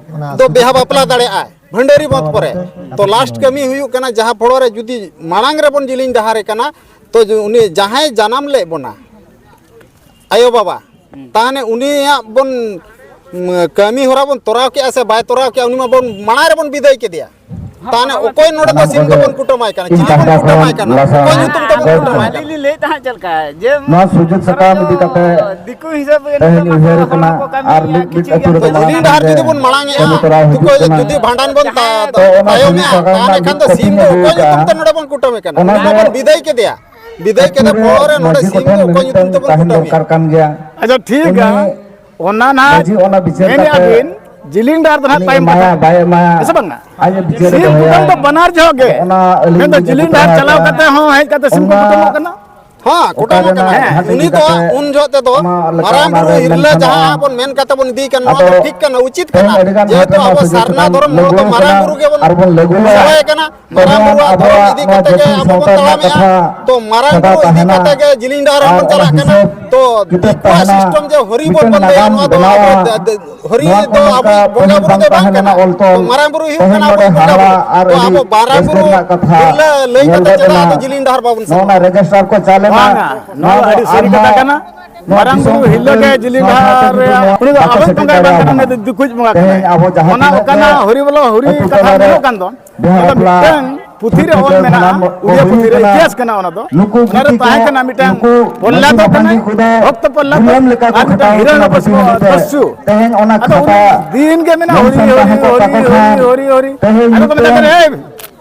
ᱫᱚ ᱵᱤᱦᱟ ᱵᱟᱯᱞᱟ ᱫᱟᱲᱮᱭᱟᱜᱼᱟᱭ ᱵᱷᱟᱱᱰᱟᱹᱨᱤ ᱵᱚᱸᱫ ᱯᱚᱨᱮ᱾ ᱛᱚ ᱞᱟᱥᱴ ᱠᱟᱹᱢᱤ ᱦᱩᱭᱩᱜ ᱠᱟᱱᱟ, ᱡᱟᱦᱟᱸ ᱯᱷᱚᱲᱚ ᱨᱮ ᱡᱩᱫᱤ ᱢᱟᱲᱟᱝ ᱨᱮᱵᱚᱱ ᱡᱤᱞᱤᱧ ᱰᱟᱦᱟᱨᱮ ᱠᱟᱱᱟ, ᱛᱚ ᱩᱱᱤ ᱡᱟᱦᱟᱸᱭ ᱡᱟᱱᱟᱢ ᱞᱮᱫ ᱵᱚᱱᱟ, ᱟᱭᱳ ᱵᱟᱵᱟ, ᱦᱩᱸ᱾ ᱛᱟᱦᱚᱞᱮ ᱩᱱᱤᱭᱟᱜ ᱵᱚᱱ, ᱩᱢ, ᱠᱟᱹᱢᱤ ᱦᱚᱨᱟ ᱵᱚᱱ ᱛᱚᱨᱟᱣ ᱠᱮᱜᱼᱟ ᱥᱮ ᱵᱟᱭ ᱛᱚᱨᱟᱣ ᱠᱮᱜᱼᱟ, ᱩᱱᱤ ᱢᱟᱵᱚᱱ ᱢᱟᱲᱟᱝ ᱨᱮᱵᱚᱱ ᱵᱤᱫᱟᱹᱭ ᱠᱮᱫᱮᱭᱟ᱾ ᱛᱟᱦᱚᱞᱮ ᱚᱠᱚᱭ ᱱᱚᱰᱮ ᱫᱚ ᱥᱤᱢ ᱫᱚᱵᱚᱱ ᱠᱩᱴᱟᱹᱢᱟᱭ ᱠᱟᱱᱟ? ᱪᱤᱞᱤ ᱵᱚᱱ ᱠᱩᱴᱟᱹᱢᱟᱭ ᱠᱟᱱᱟ? ᱚᱠᱚᱭ ᱧᱩᱛᱩᱢ ᱛᱮᱵᱚᱱ ᱠᱩᱴᱟᱹᱢᱟᱭ ᱠᱟᱱᱟ? ᱟᱹᱞᱤᱧ ᱞᱤᱧ ᱞᱟᱹᱭᱮᱫ ᱛᱟᱦᱮᱸᱫ ᱪᱮᱫ ᱞᱮᱠᱟ, ᱡᱮ ᱱᱚᱣᱟ ᱥᱩᱡᱳᱜᱽ ᱥᱟᱠᱟᱢ ᱤᱫᱤ ᱠᱟᱛᱮ ᱫᱤᱠᱩ ᱦᱤᱥᱟᱹᱵ ᱜᱮ ᱛᱮᱦᱮᱧ ᱱᱚᱛᱮ ᱢᱟ ᱩᱭᱦᱟᱹᱨ ᱦᱚᱲ ᱠᱟᱱᱟ ᱦᱚᱸᱠᱚ ᱠᱟᱹᱢᱤᱭᱟ, ᱟᱨ ᱢᱤᱫ ᱠᱤᱪᱷᱩ ᱢᱤᱫ ᱜᱮ ᱟᱹᱛᱩ ᱨᱮᱫᱚ ᱡᱤᱞᱤᱧ ᱢᱟᱲᱟᱝ ᱰᱟᱦᱟᱨ ᱡᱩᱫᱤ ᱵᱚᱱ ᱢᱟᱲᱟᱝ ᱮᱜᱼᱟ, ᱠᱟᱹᱢᱤ ᱛᱚᱨᱟᱣ ᱦᱩᱭᱩᱜ ᱛᱩᱠᱚ ᱠᱟᱱᱟ᱾ ᱡᱩᱫᱤ ᱵᱷᱟᱸᱰᱟᱱ ᱵᱚᱱ ᱛᱟ-, ᱛᱚ ᱚᱱᱟ ᱛᱟᱭᱚᱢ ᱠᱟᱹᱢᱤ ᱮᱜᱼᱟ, ᱯᱟᱲᱟᱜ ᱛᱟᱦᱚᱞᱮ ᱨᱮᱱᱟᱜ ᱠᱷᱟᱱ ᱢᱤᱫ ᱫᱚ ᱠᱟᱹᱴᱤᱡ ᱥᱤᱢ ᱤᱧ ᱫᱚ ᱟᱹᱜᱩ ᱚᱠᱚᱭ ᱠᱟᱜᱼᱟ᱾ ᱧᱩᱛᱩᱢ ᱛᱮ ᱱᱚᱰᱮ ᱵᱚᱱ ᱠᱩᱴᱟᱹᱢᱮ ᱠᱟᱱᱟ? ᱚᱱᱟ ᱩᱱᱤ ᱫᱚ ᱢᱟᱵᱚᱱ ᱵᱤᱫᱟᱹᱭ ᱠᱮᱫᱮᱭᱟ᱾ ᱵᱤᱫᱟᱹᱭ ᱟᱹᱛᱩ ᱠᱮᱫᱮ ᱨᱮ ᱯᱚᱨᱮ ᱱᱚᱰᱮ ᱢᱟᱹᱡᱷᱤ ᱥᱤᱢ ᱫᱚ ᱠᱚᱴᱷᱮᱱ ᱚᱠᱚᱭ ᱧᱩᱛᱩᱢ ᱢᱤᱫᱴᱟᱝ ᱛᱮᱵᱚᱱ ᱛᱟᱦᱮᱱ ᱠᱩᱴᱟᱹᱢᱮ ᱠᱟᱱᱟ? ᱫᱚᱨᱠᱟᱨ ᱠᱟᱱ ᱜᱮᱭᱟ᱾ ᱟᱪᱪᱷᱟ, ᱴᱷᱤᱠ ᱜᱮᱭᱟ᱾ ᱩᱱᱤ ᱚᱱᱟ ᱱᱟᱦᱟᱜ ᱢᱟᱹᱡᱷᱤ ᱚᱱᱟ ᱵᱤᱪᱟᱹᱨ ᱢᱮᱱᱮᱜᱼᱟ ᱠᱟᱛᱮ ᱵᱤᱱ, ᱡᱤᱞᱤᱧ ᱰᱟᱦᱟᱨ ᱫᱚ ᱱᱟᱦᱟᱜ ᱩᱱᱤ ᱛᱟᱭᱚᱢ ᱮᱢᱟᱭᱟ, ᱠᱟᱛᱷᱟ᱾ ᱵᱟᱭ ᱮᱢᱟᱭᱟ, ᱦᱮᱸ ᱥᱮ ᱵᱟᱝᱟ? ᱟᱡ ᱮ ᱵᱤᱪᱟᱹᱨ ᱥᱤᱢ ᱫᱚᱦᱚᱭᱟ᱾ ᱠᱩᱴᱟᱹᱢ ᱫᱚ ᱵᱟᱱᱟᱨ ᱡᱚᱦᱚᱜ ᱜᱮ᱾ ᱚᱱᱟ ᱟᱹᱞᱤᱧ ᱢᱮᱱᱫᱚ ᱞᱤᱧ ᱡᱤᱞᱤᱧ ᱰᱟᱦᱟᱨ ᱵᱩᱡᱷᱟᱹᱣᱮᱫᱼᱟ᱾ ᱪᱟᱞᱟᱣ ᱠᱟᱛᱮ ᱦᱚᱸ ᱦᱮᱡ ᱠᱟᱛᱮ ᱥᱤᱢ ᱠᱚ ᱚᱱᱟ ᱠᱩᱴᱟᱹᱢᱚᱜ ᱠᱟᱱᱟ᱾ ᱦᱮᱸ, ᱚᱠᱟ ᱠᱩᱴᱟᱹᱢᱚᱜ ᱨᱮᱱᱟᱜ ᱠᱟᱱᱟ᱾ ᱦᱮᱸ, ᱜᱷᱟᱴ ᱩᱱᱤ ᱤᱫᱤ ᱫᱚ ᱠᱟᱛᱮ ᱩᱱ ᱡᱚᱦᱚᱜ ᱛᱮᱫᱚ ᱚᱱᱟ ᱞᱮᱠᱟ ᱢᱟᱨᱟᱝ ᱚᱱᱟ ᱵᱩᱨᱩ ᱨᱮ ᱦᱤᱨᱞᱟᱹ ᱢᱮᱱᱠᱷᱟᱱ ᱡᱟᱦᱟᱸ ᱚᱱᱟ ᱵᱚᱱ ᱢᱮᱱ ᱠᱟᱛᱮ ᱵᱚᱱ ᱤᱫᱤᱭ ᱠᱟᱱ, ᱱᱚᱣᱟ ᱫᱚ ᱟᱫᱚ ᱴᱷᱤᱠ ᱠᱟᱱᱟ, ᱩᱪᱤᱛ ᱛᱮᱦᱮᱧ ᱠᱟᱱᱟ᱾ ᱟᱹᱰᱤ ᱜᱟᱱ ᱡᱮᱦᱮᱛᱩ ᱜᱷᱟᱴ ᱨᱮᱱᱟᱜ ᱟᱵᱚ ᱥᱩᱡᱳᱜᱽ ᱥᱟᱨᱱᱟ ᱥᱟᱠᱟᱢ ᱫᱷᱚᱨᱚᱢ ᱦᱚᱲ ᱞᱟᱹᱜᱩ ᱫᱚ ᱢᱟᱨᱟᱝ ᱟᱠᱟᱱᱟ ᱵᱩᱨᱩ ᱜᱮᱵᱚᱱ ᱟᱨ ᱵᱚᱱ ᱞᱟᱹᱜᱩᱭᱟ᱾ ᱥᱮᱵᱟᱭᱮ ᱠᱟᱱᱟ, ᱛᱚᱵᱮ ᱢᱟᱨᱟᱝ ᱵᱩᱨᱩᱣᱟᱜ ᱟᱵᱚᱣᱟᱜ ᱫᱷᱚᱨᱚᱢ ᱱᱚᱣᱟ ᱤᱫᱤ ᱡᱟᱹᱛᱤ ᱠᱟᱛᱮ ᱜᱮ ᱥᱟᱶᱛᱟ ᱟᱵᱚ ᱵᱚᱱ ᱨᱮᱱᱟᱜ ᱛᱟᱲᱟᱢᱮᱜᱼᱟ᱾ ᱠᱟᱛᱷᱟ ᱛᱚ ᱢᱟᱨᱟᱝ ᱥᱟᱫᱟ ᱵᱩᱨᱩ ᱤᱫᱤ ᱛᱟᱦᱮᱱᱟ ᱠᱟᱛᱮ ᱜᱮ ᱡᱤᱞᱤᱧ ᱰᱟᱦᱟᱨ ᱟᱨ ᱦᱚᱸᱵᱚᱱ ᱚᱱᱟ ᱪᱟᱞᱟᱜ ᱠᱟᱱᱟ᱾ ᱦᱤᱥᱟᱹᱵ ᱛᱚ ᱠᱤᱛᱟᱹᱵ ᱫᱤᱠᱩᱣᱟᱜ ᱛᱟᱦᱮᱱᱟ, system ᱡᱮ ᱦᱚᱨᱤ ᱵᱚᱱ ᱢᱤᱫᱴᱮᱱ ᱵᱚᱱᱫᱮᱭᱟ, ᱱᱟᱜᱟᱢ ᱱᱚᱣᱟ ᱫᱚ ᱵᱮᱱᱟᱣᱟ᱾ ᱟᱵᱚ ᱫ-, ᱫ-, ᱦᱚᱨᱤ ᱱᱚᱣᱟ ᱠᱚ ᱫᱚ ᱟᱵᱚ ᱱᱚᱝᱠᱟ ᱵᱚᱸᱜᱟ ᱠᱟᱹᱢᱤ ᱵᱩᱨᱩ ᱵᱟᱝ ᱫᱚ ᱛᱟᱦᱮᱸ ᱵᱟᱝ ᱞᱮᱱᱟ ᱠᱟᱱᱟ᱾ ᱚᱞ ᱛᱚ ᱛᱚᱞ᱾ ᱢᱟᱨᱟᱝ ᱵᱩᱨᱩ ᱦᱩᱭᱩᱜ ᱛᱮᱦᱮᱧ ᱠᱟᱱᱟ ᱱᱚᱰᱮ ᱟᱵᱚᱨᱮᱱ ᱵᱚᱸᱜᱟ ᱦᱟᱦᱟᱲᱟ ᱵᱩᱨᱩ᱾ ᱟᱨ ᱛᱚ ᱟᱹᱰᱤ ᱟᱵᱚ ᱢᱟᱨᱟᱝ ᱨᱟᱹᱥᱠᱟᱹ ᱵᱩᱨᱩ ᱨᱮᱱᱟᱜ ᱠᱟᱛᱷᱟ ᱦᱤᱨᱞᱟᱹ ᱞᱟᱹᱭ ᱧᱮᱞ ᱠᱟᱛᱮ ᱜᱚᱫ ᱪᱮᱫᱟᱜ ᱮᱱᱟ᱾ ᱟᱫᱚ ᱡᱤᱞᱤᱧ ᱰᱟᱦᱟᱨ ᱵᱟᱵᱚᱱ ᱱᱚᱜᱼᱚ ᱥᱮᱱᱚᱜᱼᱟ? ᱱᱟ register ᱠᱚ ᱪᱟᱞᱮᱱᱟ᱾ ᱵᱟᱝᱟ, ᱱᱚᱣᱟ ᱱᱚᱣᱟ ᱫᱚ ᱫᱚ ᱟᱹᱰᱤ ᱥᱟᱹᱨᱤ ᱠᱟᱛᱷᱟ ᱟᱨᱦᱚᱸ ᱠᱟᱱᱟ᱾ ᱱᱚᱣᱟ ᱢᱟᱨᱟᱝ ᱫᱤᱥᱚᱢ ᱵᱩᱨᱩ ᱦᱤᱨᱞᱟᱹ ᱜᱮ ᱡᱤᱞᱤᱧ ᱰᱟᱦᱟᱨ ᱨᱮᱭᱟᱜ ᱩᱱᱤ ᱫᱚ ᱟᱵᱚᱭ ᱵᱚᱸᱜᱟ ᱠᱟᱱᱟ, ᱩᱱᱤ ᱫᱚ ᱫᱤᱠᱩᱭᱤᱡ ᱵᱚᱸᱜᱟ ᱠᱟᱱᱟᱭ᱾ ᱛᱮᱦᱮᱧ ᱟᱵᱚ ᱡᱟᱦᱟᱸ ᱚᱱᱟ ᱛᱤᱱᱟᱹᱜ ᱜᱮ ᱚᱱᱠᱟᱱᱟᱜ ᱦᱚᱨᱤᱵᱚᱞᱚ ᱦᱚᱨᱤ ᱟᱹᱛᱩ ᱠᱟᱛᱷᱟ ᱴᱚᱞᱟ ᱨᱮ ᱧᱮᱞᱚᱜ ᱠᱟᱱ ᱫᱚ, ᱵᱤᱦᱟ ᱚᱱᱟ ᱫᱚ ᱵᱟᱯᱞᱟ, ᱢᱤᱫᱴᱟᱝ ᱯᱩᱛᱷᱤ ᱨᱮ ᱪᱷᱩᱛ ᱚᱞ ᱪᱷᱟᱹᱴᱭᱟᱹᱨ ᱢᱮᱱᱟᱜᱼᱟ, ᱵᱷᱟᱸᱰᱟᱱ ᱠᱚ ᱩᱰᱤᱭᱟ ᱦᱩᱭᱩᱜ ᱯᱩᱛᱷᱤ ᱨᱮ ᱠᱟᱱᱟ, ᱤᱛᱤᱦᱟᱥ ᱠᱟᱱᱟ ᱚᱱᱟ ᱫᱚ᱾ ᱱᱩᱠᱩ ᱚᱱᱟ ᱨᱮ ᱜᱤᱛᱤᱡ ᱛᱟᱦᱮᱸ ᱠᱚ, ᱠᱟᱱᱟ ᱢᱤᱫᱴᱟᱝ ᱱᱩᱠᱩ ᱯᱚᱞᱞᱟ ᱢᱟᱹᱡᱷᱤ ᱫᱚ ᱠᱟᱱᱟ, ᱢᱟᱹᱡᱷᱤ ᱠᱚᱫᱚ ᱵᱷᱚᱠᱛᱚ ᱯᱚᱞᱞᱟ ᱫᱚ, ᱜᱩᱞᱟᱹᱢ ᱞᱮᱠᱟ ᱠᱚ ᱟᱨ ᱢᱤᱫᱴᱟᱝ ᱠᱷᱟᱴᱟᱣ ᱦᱤᱨᱚᱬ ᱠᱟᱱᱟ ᱠᱚᱥᱤᱯᱩ ᱵᱟᱹᱥᱤ ᱦᱤᱞᱳᱜ ᱛᱮ᱾ ᱫᱚᱥᱭᱩ᱾ ᱛᱮᱦᱮᱧ ᱚᱱᱟ ᱟᱫᱚ ᱠᱷᱟᱛᱟ ᱩᱱᱤ ᱫᱤᱱ ᱜᱮ ᱢᱮᱱᱟ, ᱢᱮᱱ ᱦᱚᱨᱤ, ᱥᱟᱢᱴᱟᱣ ᱦᱚᱨᱤ, ᱦᱚᱴᱚ ᱦᱚᱨᱤ, ᱠᱟᱠᱚ ᱦᱚᱨᱤ, ᱠᱷᱟᱱ ᱦᱚᱨᱤ, ᱦᱚᱨᱤ᱾ ᱛᱮᱦᱮᱧ ᱟᱫᱚ ᱠᱚ ᱢᱮᱛᱟ ᱢᱤᱫᱴᱟᱝ ᱠᱟᱱᱟ, "ᱮᱭ,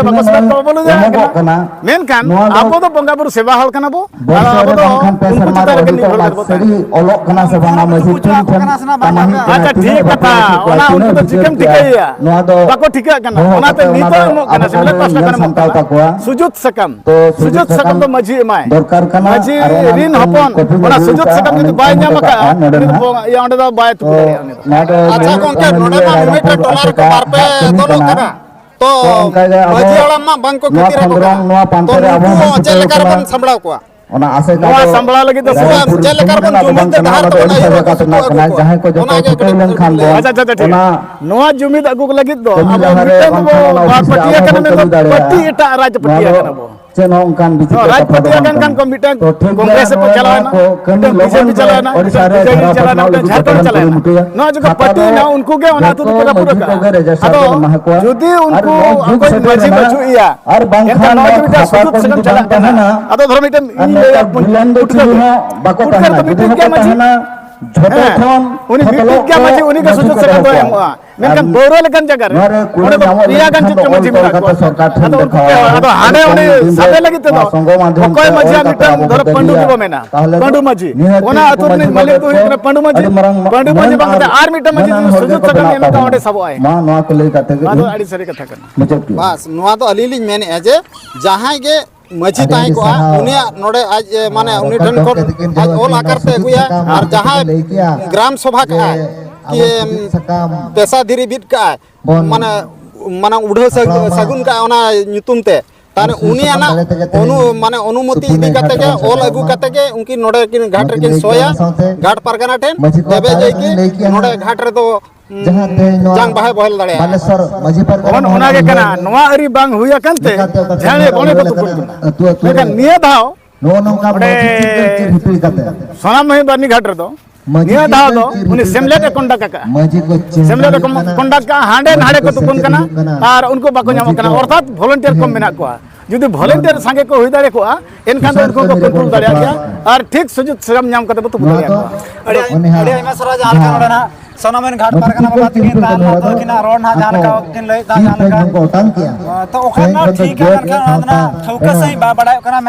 ᱥᱮ ᱵᱟᱠᱚ ᱥᱮᱞᱮᱫ ᱠᱚᱣᱟ, ᱵᱟᱵᱚᱱ ᱞᱟᱹᱭ ᱫᱟᱲᱮᱭᱟᱜ ᱠᱟᱱᱟ᱾ ᱢᱮᱱᱠᱷᱟᱱ ᱟᱵᱚ ᱫᱚ ᱵᱚᱸᱜᱟ ᱵᱩᱨᱩ ᱥᱮᱵᱟ ᱦᱚᱲ ᱠᱟᱱᱟ ᱵᱚ, ᱟᱨ ᱟᱵᱚ ᱫᱚ ᱩᱱᱠᱩ ᱪᱮᱛᱟᱱ ᱨᱮᱜᱮ ᱱᱤᱨᱵᱷᱚᱨ ᱠᱟᱛᱮ ᱵᱚ ᱛᱟᱦᱮᱱᱟ᱾ ᱚᱞᱚᱜ ᱠᱟᱱᱟ ᱥᱮ ᱵᱟᱝᱟ ᱢᱟᱹᱡᱷᱤ ᱛᱷᱟᱱ ᱠᱟᱹᱢᱤ ᱠᱟᱱᱟ᱾ ᱟᱪᱪᱷᱟ, ᱴᱷᱤᱠ ᱠᱟᱛᱷᱟ, ᱚᱱᱟ ᱩᱱᱠᱩ ᱫᱚ ᱪᱤᱠᱟᱹᱢ ᱴᱷᱤᱠᱟᱹᱭᱮᱭᱟ? ᱵᱟᱠᱚ ᱴᱷᱤᱠᱟᱹᱜ ᱠᱟᱱᱟ᱾ ᱚᱱᱟᱛᱮ ᱱᱤᱛᱚᱜ ᱮᱢᱚᱜ ᱠᱟᱱᱟ, ᱥᱤᱠᱷᱱᱟᱹᱛ ᱯᱟᱦᱴᱟ ᱠᱷᱚᱱ ᱮᱢᱚᱜ ᱠᱟᱱᱟ᱾ ᱥᱩᱡᱳᱜᱽ ᱥᱟᱠᱟᱢ, ᱥᱩᱡᱳᱜᱽ ᱥᱟᱠᱟᱢ ᱫᱚ ᱢᱟᱹᱡᱷᱤ ᱮᱢᱟᱭ᱾ ᱢᱟᱹᱡᱷᱤ ᱨᱤᱱ ᱦᱚᱯᱚᱱ ᱚᱱᱟ ᱥᱩᱡᱳᱜᱽ ᱥᱟᱠᱟᱢ ᱡᱩᱫᱤ ᱵᱟᱭ ᱧᱟᱢ ᱟᱠᱟᱫᱼᱟ, ᱩᱱᱤ ᱫᱚ ᱵᱚ-, ᱤᱭᱟᱹ, ᱚᱸᱰᱮ ᱫᱚ ᱵᱟᱭ ᱛᱩᱠᱩ ᱫᱟᱲᱮᱭᱟᱜᱼᱟ ᱩᱱᱤ ᱫᱚ᱾ ᱟᱪᱪᱷᱟ ᱜᱚᱝᱠᱮ, ᱱᱚᱰᱮ ᱢᱟ ᱢᱤᱢᱤᱫᱴᱮᱱ ᱴᱚᱞᱟ ᱨᱮᱠᱚ ᱵᱟᱨ ᱯᱮ ᱫᱚᱞᱚᱜ ᱠᱟᱱᱟ᱾ ᱛᱚ ᱢᱟᱹᱡᱷᱤ ᱦᱟᱲᱟᱢ ᱢᱟ ᱵᱟᱝ ᱠᱚ ᱠᱷᱟᱹᱛᱤᱨ ᱟᱠᱚ ᱠᱟᱱᱟ᱾ ᱛᱚ ᱱᱩᱠᱩ ᱪᱮᱫ ᱞᱮᱠᱟ ᱨᱮᱵᱚᱱ ᱥᱟᱢᱵᱲᱟᱣ ᱠᱚᱣᱟ? ᱱᱚᱣᱟ ᱥᱟᱢᱵᱲᱟᱣ ᱞᱟᱹᱜᱤᱫ ᱫᱚ ᱪᱮᱫ ᱞᱮᱠᱟ ᱨᱮᱵᱚᱱ ᱡᱩᱢᱤᱫ ᱰᱟᱦᱟᱨ ᱛᱮᱵᱚᱱ ᱟᱹᱜᱩ ᱠᱚᱣᱟ? ᱚᱱᱟᱜᱮ ᱠᱟᱹᱴᱤᱡ ᱞᱟᱹᱭ ᱟᱪᱪᱷᱟ, ᱟᱪᱪᱷᱟ, ᱴᱷᱤᱠ᱾ ᱱᱚᱣᱟ ᱡᱩᱢᱤᱫ ᱟᱹᱜᱩ ᱞᱟᱹᱜᱤᱫ ᱫᱚ ᱟᱵᱚ ᱢᱤᱫᱴᱟᱝ ᱫᱚᱵᱚ ᱵᱟᱨ ᱯᱟᱹᱴᱤᱭᱟᱹ ᱠᱟᱱᱟ, ᱢᱮᱱᱫᱚ ᱯᱟᱹᱴᱤ ᱮᱴᱟᱜ ᱨᱟᱡᱽ ᱯᱟᱹᱴᱤᱭᱟᱹ ᱠᱟᱱᱟ ᱵᱚ᱾ ᱪᱮᱫ ᱦᱚᱸ ᱚᱱᱠᱟᱱ ᱵᱤᱪᱤᱛᱨᱚ ᱨᱟᱡᱽ ᱠᱟᱛᱷᱟ ᱫᱚ ᱯᱟᱹᱴᱤᱭᱟᱹ ᱵᱟᱝ ᱠᱟᱱ ᱠᱷᱟᱱ ᱠᱟᱱᱟ᱾ ᱠᱚ ᱢᱤᱫᱴᱟᱝ ᱛᱚ ᱴᱷᱤᱠ ᱜᱮᱭᱟ, ᱠᱚᱝᱜᱨᱮᱥ ᱨᱮᱠᱚ ᱱᱚᱣᱟ ᱪᱟᱞᱟᱣ ᱠᱚ ᱮᱱᱟ, ᱠᱟᱹᱢᱤ ᱢᱤᱫᱴᱟᱝ ᱞᱚᱜᱚᱱ ᱵᱤᱡᱮᱯᱤ ᱪᱟᱞᱟᱣ ᱮᱱᱟ, ᱚᱲᱤᱥᱥᱟ ᱢᱤᱫᱴᱟᱝ ᱨᱮ ᱵᱤᱡᱮᱯᱤ ᱫᱷᱟᱨᱟ ᱪᱟᱞᱟᱣ ᱮᱱᱟ, ᱯᱟᱥᱱᱟᱣ ᱢᱤᱫᱴᱟᱝ ᱞᱟᱹᱜᱤᱫ ᱡᱷᱟᱲᱠᱷᱚᱸᱰ ᱡᱚᱛᱚ ᱪᱟᱞᱟᱣ ᱦᱚᱲ ᱮᱱᱟ᱾ ᱠᱩᱨᱩᱢᱩᱴᱩᱭᱟ᱾ ᱱᱚᱣᱟ ᱡᱚᱠᱷᱚᱱ ᱠᱷᱟᱛᱟ ᱯᱟᱹᱴᱤ ᱫᱚ ᱮᱱᱟ, ᱩᱱᱠᱩ ᱜᱮ ᱚᱱᱟ ᱟᱹᱛᱩ ᱡᱚᱛᱚ ᱫᱚᱠᱚ ᱢᱟᱹᱡᱷᱤ ᱨᱟᱯᱩᱫ ᱠᱚᱜᱮ ᱟᱠᱟᱫᱼᱟ᱾ ᱨᱮᱡᱤᱥᱴᱟᱨ ᱟᱫᱚ ᱠᱚ ᱮᱢᱟ ᱠᱚᱣᱟ᱾ ᱡᱩᱫᱤ ᱟᱨ ᱩᱱᱠᱩ ᱱᱚᱣᱟ ᱡᱩᱜᱽ ᱚᱠᱚᱭ ᱥᱮᱴᱮᱨ ᱢᱟᱹᱡᱷᱤ ᱮᱱᱟ᱾ ᱵᱟᱹᱪᱩᱜ ᱮᱭᱟ, ᱟᱨ ᱮᱱᱠᱷᱟᱱ ᱵᱟᱝᱠᱷᱟᱱ ᱱᱚᱣᱟ ᱱᱚᱣᱟ ᱡᱩᱫᱤ ᱢᱤᱫᱴᱟᱝ ᱠᱷᱟᱛᱟ ᱥᱩᱡᱳᱜᱽ ᱠᱚ ᱥᱟᱠᱟᱢ ᱡᱩᱫᱤ ᱪᱟᱞᱟᱜ ᱵᱟᱝ ᱠᱟᱱᱟ, ᱛᱟᱦᱮᱱᱟ, ᱟᱫᱚ ᱫᱷᱚᱨᱚ ᱢᱤᱫᱴᱟᱝ ᱟᱨ ᱤᱧ ᱱᱚᱝᱠᱟ ᱞᱟᱹᱭᱟ ᱯᱩᱴᱠᱟᱹ, ᱵᱤᱞᱚᱱ ᱫᱚ ᱯᱩᱴᱠᱟᱹ ᱪᱤᱞᱤ ᱫᱚ ᱦᱚᱸ ᱵᱟᱠᱚ ᱯᱩᱴᱠᱟᱹ ᱛᱟᱦᱮᱱᱟ᱾ ᱫᱚ ᱡᱩᱫᱤ ᱢᱤᱫᱴᱤᱡ ᱠᱚ ᱜᱮᱭᱟ ᱢᱟᱹᱡᱷᱤ᱾ ᱛᱟᱦᱮᱱᱟ, ᱡᱷᱚᱛᱚ ᱦᱮᱸ, ᱠᱷᱚᱱ ᱩᱱᱤ ᱯᱷᱚᱛᱞᱚᱜ ᱢᱤᱫᱴᱤᱡ ᱜᱮᱭᱟ ᱠᱚ ᱢᱟᱹᱡᱷᱤ, ᱩᱱᱤ ᱜᱮ ᱢᱟᱹᱡᱷᱤ ᱥᱩᱡᱳᱜᱽ ᱠᱚ ᱥᱟᱠᱟᱢ ᱫᱚᱦᱚ ᱫᱚᱭ ᱠᱚᱣᱟ᱾ ᱮᱢᱚᱜᱼᱟ᱾ ᱟᱨ ᱢᱮᱱᱠᱷᱟᱱ ᱯᱟᱹᱣᱨᱟᱹ ᱞᱮᱠᱟᱱ ᱡᱟᱭᱜᱟ ᱨᱮ ᱱᱚᱣᱟ ᱨᱮ ᱠᱩᱲᱟᱹᱭ ᱚᱸᱰᱮ ᱫᱚ ᱧᱟᱢᱚᱜ ᱯᱮᱭᱟ ᱞᱟᱹᱜᱤᱫ ᱜᱟᱱ ᱠᱷᱟᱱ ᱪᱮᱫ ᱫᱚ ᱪᱚ ᱚᱞ ᱢᱟᱹᱡᱷᱤ ᱛᱚᱞ ᱢᱮᱱᱟᱜ ᱠᱟᱛᱮ ᱠᱚᱣᱟ᱾ ᱥᱚᱨᱠᱟᱨ ᱴᱷᱮᱱ ᱟᱫᱚ ᱩᱱᱠᱩ ᱫᱮᱠᱷᱟᱣᱟᱭ᱾ ᱯᱮ ᱦᱚᱲ, ᱟᱫᱚ ᱟᱹᱰᱤ ᱦᱟᱸᱰᱮ ᱠᱚᱢ ᱚᱸᱰᱮ ᱫᱤᱱ ᱥᱟᱵᱮ ᱛᱮ ᱞᱟᱹᱜᱤᱫ ᱛᱮᱫᱚ ᱱᱚᱣᱟ ᱥᱚᱝᱜᱚ ᱢᱟᱫᱷᱭᱚᱢ ᱚᱠᱚᱭ ᱛᱮ ᱢᱟᱹᱡᱷᱤᱭᱟᱜ ᱚᱞ ᱢᱤᱫᱴᱟᱝ ᱠᱟᱛᱮ ᱫᱷᱚᱨᱚ ᱟᱵᱚ ᱠᱚ ᱯᱟᱹᱰᱩ ᱤᱫᱤᱭᱟ᱾ ᱜᱮᱵᱚ ᱢᱮᱱᱟ᱾ ᱛᱟᱦᱚᱞᱮ ᱯᱟᱹᱰᱩ ᱫᱚ ᱢᱟᱹᱡᱷᱤ᱾ ᱱᱤᱦᱟᱹᱛ ᱚᱱᱟ ᱜᱮ ᱟᱹᱛᱩ ᱨᱤᱱᱤᱡ ᱢᱟᱹᱡᱷᱤ ᱢᱟᱹᱞᱤᱠ ᱵᱟᱵᱟ ᱫᱚ ᱦᱩᱭᱩᱜ ᱠᱚ ᱠᱟᱱᱟ ᱯᱟᱹᱰᱩ ᱢᱟᱹᱡᱷᱤ᱾ ᱟᱹᱰᱤ ᱢᱟᱨᱟᱝ ᱯᱟᱹᱰᱩ ᱢᱟᱹᱡᱷᱤ ᱢᱟᱹᱱ ᱵᱟᱝ ᱟᱨ ᱠᱟᱛᱮ ᱟᱨ ᱢᱤᱫᱴᱟᱝ ᱢᱟᱹᱡᱷᱤ ᱢᱟᱹᱱᱟᱱ ᱡᱩᱫᱤ ᱦᱚᱲ ᱥᱩᱡᱳᱜᱽ ᱜᱮᱠᱚ ᱥᱟᱠᱟᱢ ᱵᱮᱱᱟᱜ ᱮᱢ ᱮᱢᱟ ᱠᱚᱣᱟ᱾ ᱚᱸᱰᱮ ᱥᱟᱵᱚᱜᱼᱟᱭ᱾ ᱢᱟ ᱱᱚᱣᱟ ᱠᱚ ᱞᱟᱹᱭ ᱠᱟᱛᱮ ᱜᱮ ᱟᱫᱚ ᱤᱧ ᱟᱹᱰᱤ ᱥᱟᱹᱨᱤ ᱠᱟᱛᱷᱟ ᱠᱟᱱᱟ᱾ ᱢᱩᱪᱟᱹᱫ ᱠᱮᱫᱟ᱾ ᱵᱟᱥ, ᱱᱚᱣᱟ ᱫᱚ ᱟᱹᱞᱤᱧ ᱞᱤᱧ ᱢᱮᱱᱮᱫᱼᱟ ᱡᱮ ᱡᱟᱦᱟᱸᱭ ᱜᱮ ᱢᱟᱹᱡᱷᱤ ᱟᱹᱰᱤ ᱛᱟᱦᱮᱸ ᱟᱹᱰᱤ ᱠᱚᱜᱼᱟ, ᱥᱟᱨᱦᱟᱣ᱾ ᱩᱱᱤᱭᱟᱜ ᱱᱚᱰᱮ ᱟᱡ, ᱮ, ᱢᱟᱱᱮ ᱱᱚᱣᱟ ᱩᱱᱤ ᱨᱚᱠᱚᱢ ᱴᱷᱮᱱ ᱠᱷᱚᱱ ᱠᱟᱛᱮ ᱜᱮ ᱟᱡ ᱡᱟᱦᱟᱸ ᱚᱞ ᱛᱤᱱᱟᱹᱜ ᱟᱠᱟᱨ ᱛᱮ ᱥᱩᱡᱳᱜᱽ ᱟᱹᱜᱩᱭᱟ, ᱥᱟᱠᱟᱢ ᱟᱨ ᱡᱟᱦᱟᱸᱭ ᱞᱟᱹᱭ ᱠᱮᱜᱼᱟ, ᱜᱨᱟᱢ ᱥᱚᱵᱷᱟ ᱡᱮ ᱠᱟᱜᱼᱟᱭ, ᱟᱵᱚ ᱠᱤ, ᱥᱩᱡᱳᱜᱽ ᱥᱟᱠᱟᱢ ᱯᱮᱥᱟ ᱫᱷᱤᱨᱤ ᱵᱤᱫ ᱠᱟᱜᱼᱟᱭ, ᱵᱚᱱ ᱢᱟᱱᱮ, ᱢᱟᱱᱮ ᱩᱰᱷᱟᱹᱣ ᱥᱟᱹᱜ-, ᱦᱟᱛᱟᱣ ᱢᱟ᱾ ᱥᱟᱹᱜᱩᱱ ᱠᱟᱜᱼᱟᱭ ᱚᱱᱟ ᱧᱩᱛᱩᱢ ᱛᱮ, ᱛᱟᱦᱞᱮ ᱩᱱᱤᱭᱟᱜ ᱚᱱᱩ ᱢᱟᱱᱮ ᱚᱱᱩᱢᱚᱛᱤ ᱤᱫᱤ ᱠᱟᱛᱮ ᱜᱮ, ᱚᱞ ᱟᱹᱜᱩ ᱠᱟᱛᱮ ᱜᱮ ᱩᱱᱠᱤᱱ ᱱᱚᱰᱮ ᱠᱤᱱ ᱜᱷᱟᱴ ᱨᱮᱠᱤᱱ ᱥᱳᱭᱟ᱾ ᱜᱷᱟᱴ ᱯᱟᱨᱜᱟᱱᱟ ᱴᱷᱮᱱ ᱛᱚᱵᱮ ᱡᱟᱭ ᱠᱤ ᱱᱚᱰᱮ ᱜᱷᱟᱴ ᱨᱮᱫᱚ ᱡᱟᱦᱟᱸ ᱛᱮᱦᱮᱧ ᱱᱚᱣᱟ ᱡᱟᱝ ᱵᱟᱦᱟᱭ ᱵᱚᱦᱮᱞ ᱫᱟᱲᱮᱭᱟᱜᱼᱟ᱾ ᱵᱟᱞᱮᱥᱚᱨ ᱢᱟᱹᱡᱷᱤ ᱯᱟᱨᱜᱟᱹᱱᱟ ᱚᱱ-, ᱚᱱᱟ ᱜᱮ ᱠᱟᱱᱟ᱾ ᱱᱚᱣᱟ ᱟᱹᱨᱤ ᱵᱟᱝ ᱦᱩᱭ ᱟᱠᱟᱱ ᱛᱮ ᱞᱮᱠᱟᱛᱮ ᱚᱠᱟ ᱡᱷᱟᱲᱮ ᱥᱮᱫ ᱵᱚᱱᱮ ᱠᱚ ᱞᱮᱠᱟᱛᱮ ᱛᱩᱯᱩᱱ ᱠᱟᱱᱟ᱾ ᱟᱹᱛᱩ ᱟᱹᱛᱩ ᱨᱮ ᱢᱮᱱᱠᱷᱟᱱ ᱱᱤᱭᱟᱹ ᱫᱷᱟᱣ ᱱᱚᱜᱼᱚ ᱱᱚᱝᱠᱟ ᱚᱸᱰᱮ ᱢᱟᱹᱡᱷᱤ ᱪᱤᱨ ᱦᱤᱯᱤᱲ ᱠᱟᱛᱮ᱾ ᱥᱟᱱᱟᱢ ᱢᱟᱹᱦᱤ ᱵᱟᱹᱨᱱᱤ ᱜᱷᱟᱴ ᱨᱮᱫᱚ ᱢᱟᱹᱡᱷᱤ ᱱᱤᱭᱟᱹ ᱫᱷᱟᱣ ᱫᱚ ᱪᱤᱨ ᱩᱱᱤ ᱦᱤᱯᱤᱲ ᱥᱮᱢᱞᱮᱫ ᱮ ᱠᱟᱛᱮ᱾ ᱠᱚᱱᱰᱟᱠᱴ ᱟᱠᱟᱫᱼᱟ᱾ ᱢᱟᱹᱡᱷᱤ ᱠᱚ ᱪᱮᱦᱨᱟ ᱥᱮᱢᱞᱮᱫ ᱮ ᱦᱩᱭᱩᱜ ᱠᱟᱱᱟ᱾ ᱠᱚᱱᱰᱟᱠᱴ ᱟᱠᱟᱫᱼᱟ, ᱦᱟᱸᱰᱮ ᱢᱟᱹᱡᱷᱤ ᱱᱟᱰᱮ ᱠᱚ ᱠᱚ ᱛᱩᱯᱩᱱ ᱥᱮᱴᱮᱨ ᱠᱟᱱᱟ᱾ ᱦᱩᱭᱩᱜ ᱠᱟᱱᱟ᱾ ᱟᱨ ᱩᱱᱠᱩ ᱵᱟᱠᱚ ᱢᱟᱹᱡᱷᱤ ᱧᱟᱢᱚᱜ ᱠᱟᱱᱟ᱾ ᱠᱚ ᱚᱨᱛᱷᱟᱛ ᱵᱷᱚᱞᱮᱱᱴᱤᱭᱟᱨ ᱠᱚᱢ ᱦᱮᱸ᱾ ᱢᱮᱱᱟᱜ ᱠᱚᱣᱟ᱾ ᱡᱩᱫᱤ ᱵᱷᱚᱞᱮᱱᱴᱤᱭᱟᱨ ᱥᱟᱸᱜᱮ ᱠᱚ ᱦᱩᱭ ᱫᱟᱲᱮ ᱠᱚᱜᱼᱟ, ᱮᱱᱠᱷᱟᱱ ᱫᱚ ᱥᱩᱥᱟᱹᱨ ᱩᱱᱠᱩ ᱠᱚ ᱠᱟᱹᱢᱤ ᱨᱮᱵᱚᱱ ᱠᱚᱱᱴᱨᱳᱞ ᱫᱟᱲᱮᱭᱟᱜ ᱜᱮᱭᱟ᱾ ᱡᱚᱯᱲᱟᱣ᱾ ᱟᱨ ᱴᱷᱤᱠ ᱥᱩᱡᱳᱜᱽ ᱥᱩᱵᱤᱫᱷᱟ ᱧᱟᱢ ᱠᱟᱛᱮ ᱵᱚ ᱛᱩᱯᱩ ᱱᱚᱣᱟ ᱫᱟᱲᱮᱭᱟᱜ ᱫᱚ ᱠᱚᱣᱟ᱾ ᱟᱹᱰᱤ, ᱩᱱᱤ ᱟᱹᱰᱤ ᱦᱟᱸᱜ ᱟᱭᱢᱟ ᱥᱟᱨᱦᱟᱣ ᱡᱟᱦᱟᱸ ᱞᱮᱠᱟ ᱡᱟᱦᱟᱸ ᱱᱚᱰᱮ ᱱᱟᱜ ᱥᱟᱱᱟᱢ ᱨᱮᱱ ᱜᱷᱟᱴ ᱢᱟᱹᱡᱷᱤ ᱯᱟᱨᱜᱟᱱᱟ ᱵᱟᱵᱟ ᱛᱟᱹᱠᱤᱱ ᱛᱟᱨ ᱱᱚᱣᱟ ᱱᱚᱣᱟ ᱫᱚ ᱫᱚ ᱟᱹᱠᱤᱱᱟᱜ ᱨᱚᱲ ᱱᱟᱦᱟᱜ ᱡᱟᱦᱟᱸ ᱟᱠᱚ ᱞᱮᱠᱟ ᱠᱤᱱ ᱞᱟᱹᱭᱮᱫ ᱛᱟᱦᱮᱸ ᱛᱤ ᱡᱟᱦᱟᱸ ᱞᱮᱠᱟ᱾ ᱠᱷᱚᱱ ᱠᱚ ᱚᱴᱟᱝ ᱠᱮᱜᱼᱟ᱾ ᱛᱚ ᱚᱠᱟ ᱛᱮᱦᱮᱧ ᱨᱮᱱᱟᱜ ᱠᱷᱚᱱ ᱫᱚ ᱴᱷᱤᱠ ᱜᱮᱭᱟ, ᱡᱟᱹᱛ ᱢᱮᱱᱠᱷᱟᱱ ᱚᱱᱟ ᱫᱚ ᱥᱟᱶᱛᱟ ᱱᱟᱜ ᱴᱷᱟᱹᱣᱠᱟᱹ ᱨᱮᱱᱟᱜ ᱥᱟᱺᱦᱤᱡ ᱵᱟᱭ ᱵᱟᱰᱟᱭᱚᱜ ᱠᱟᱱᱟ, ᱢᱮᱱᱠᱷᱟᱱ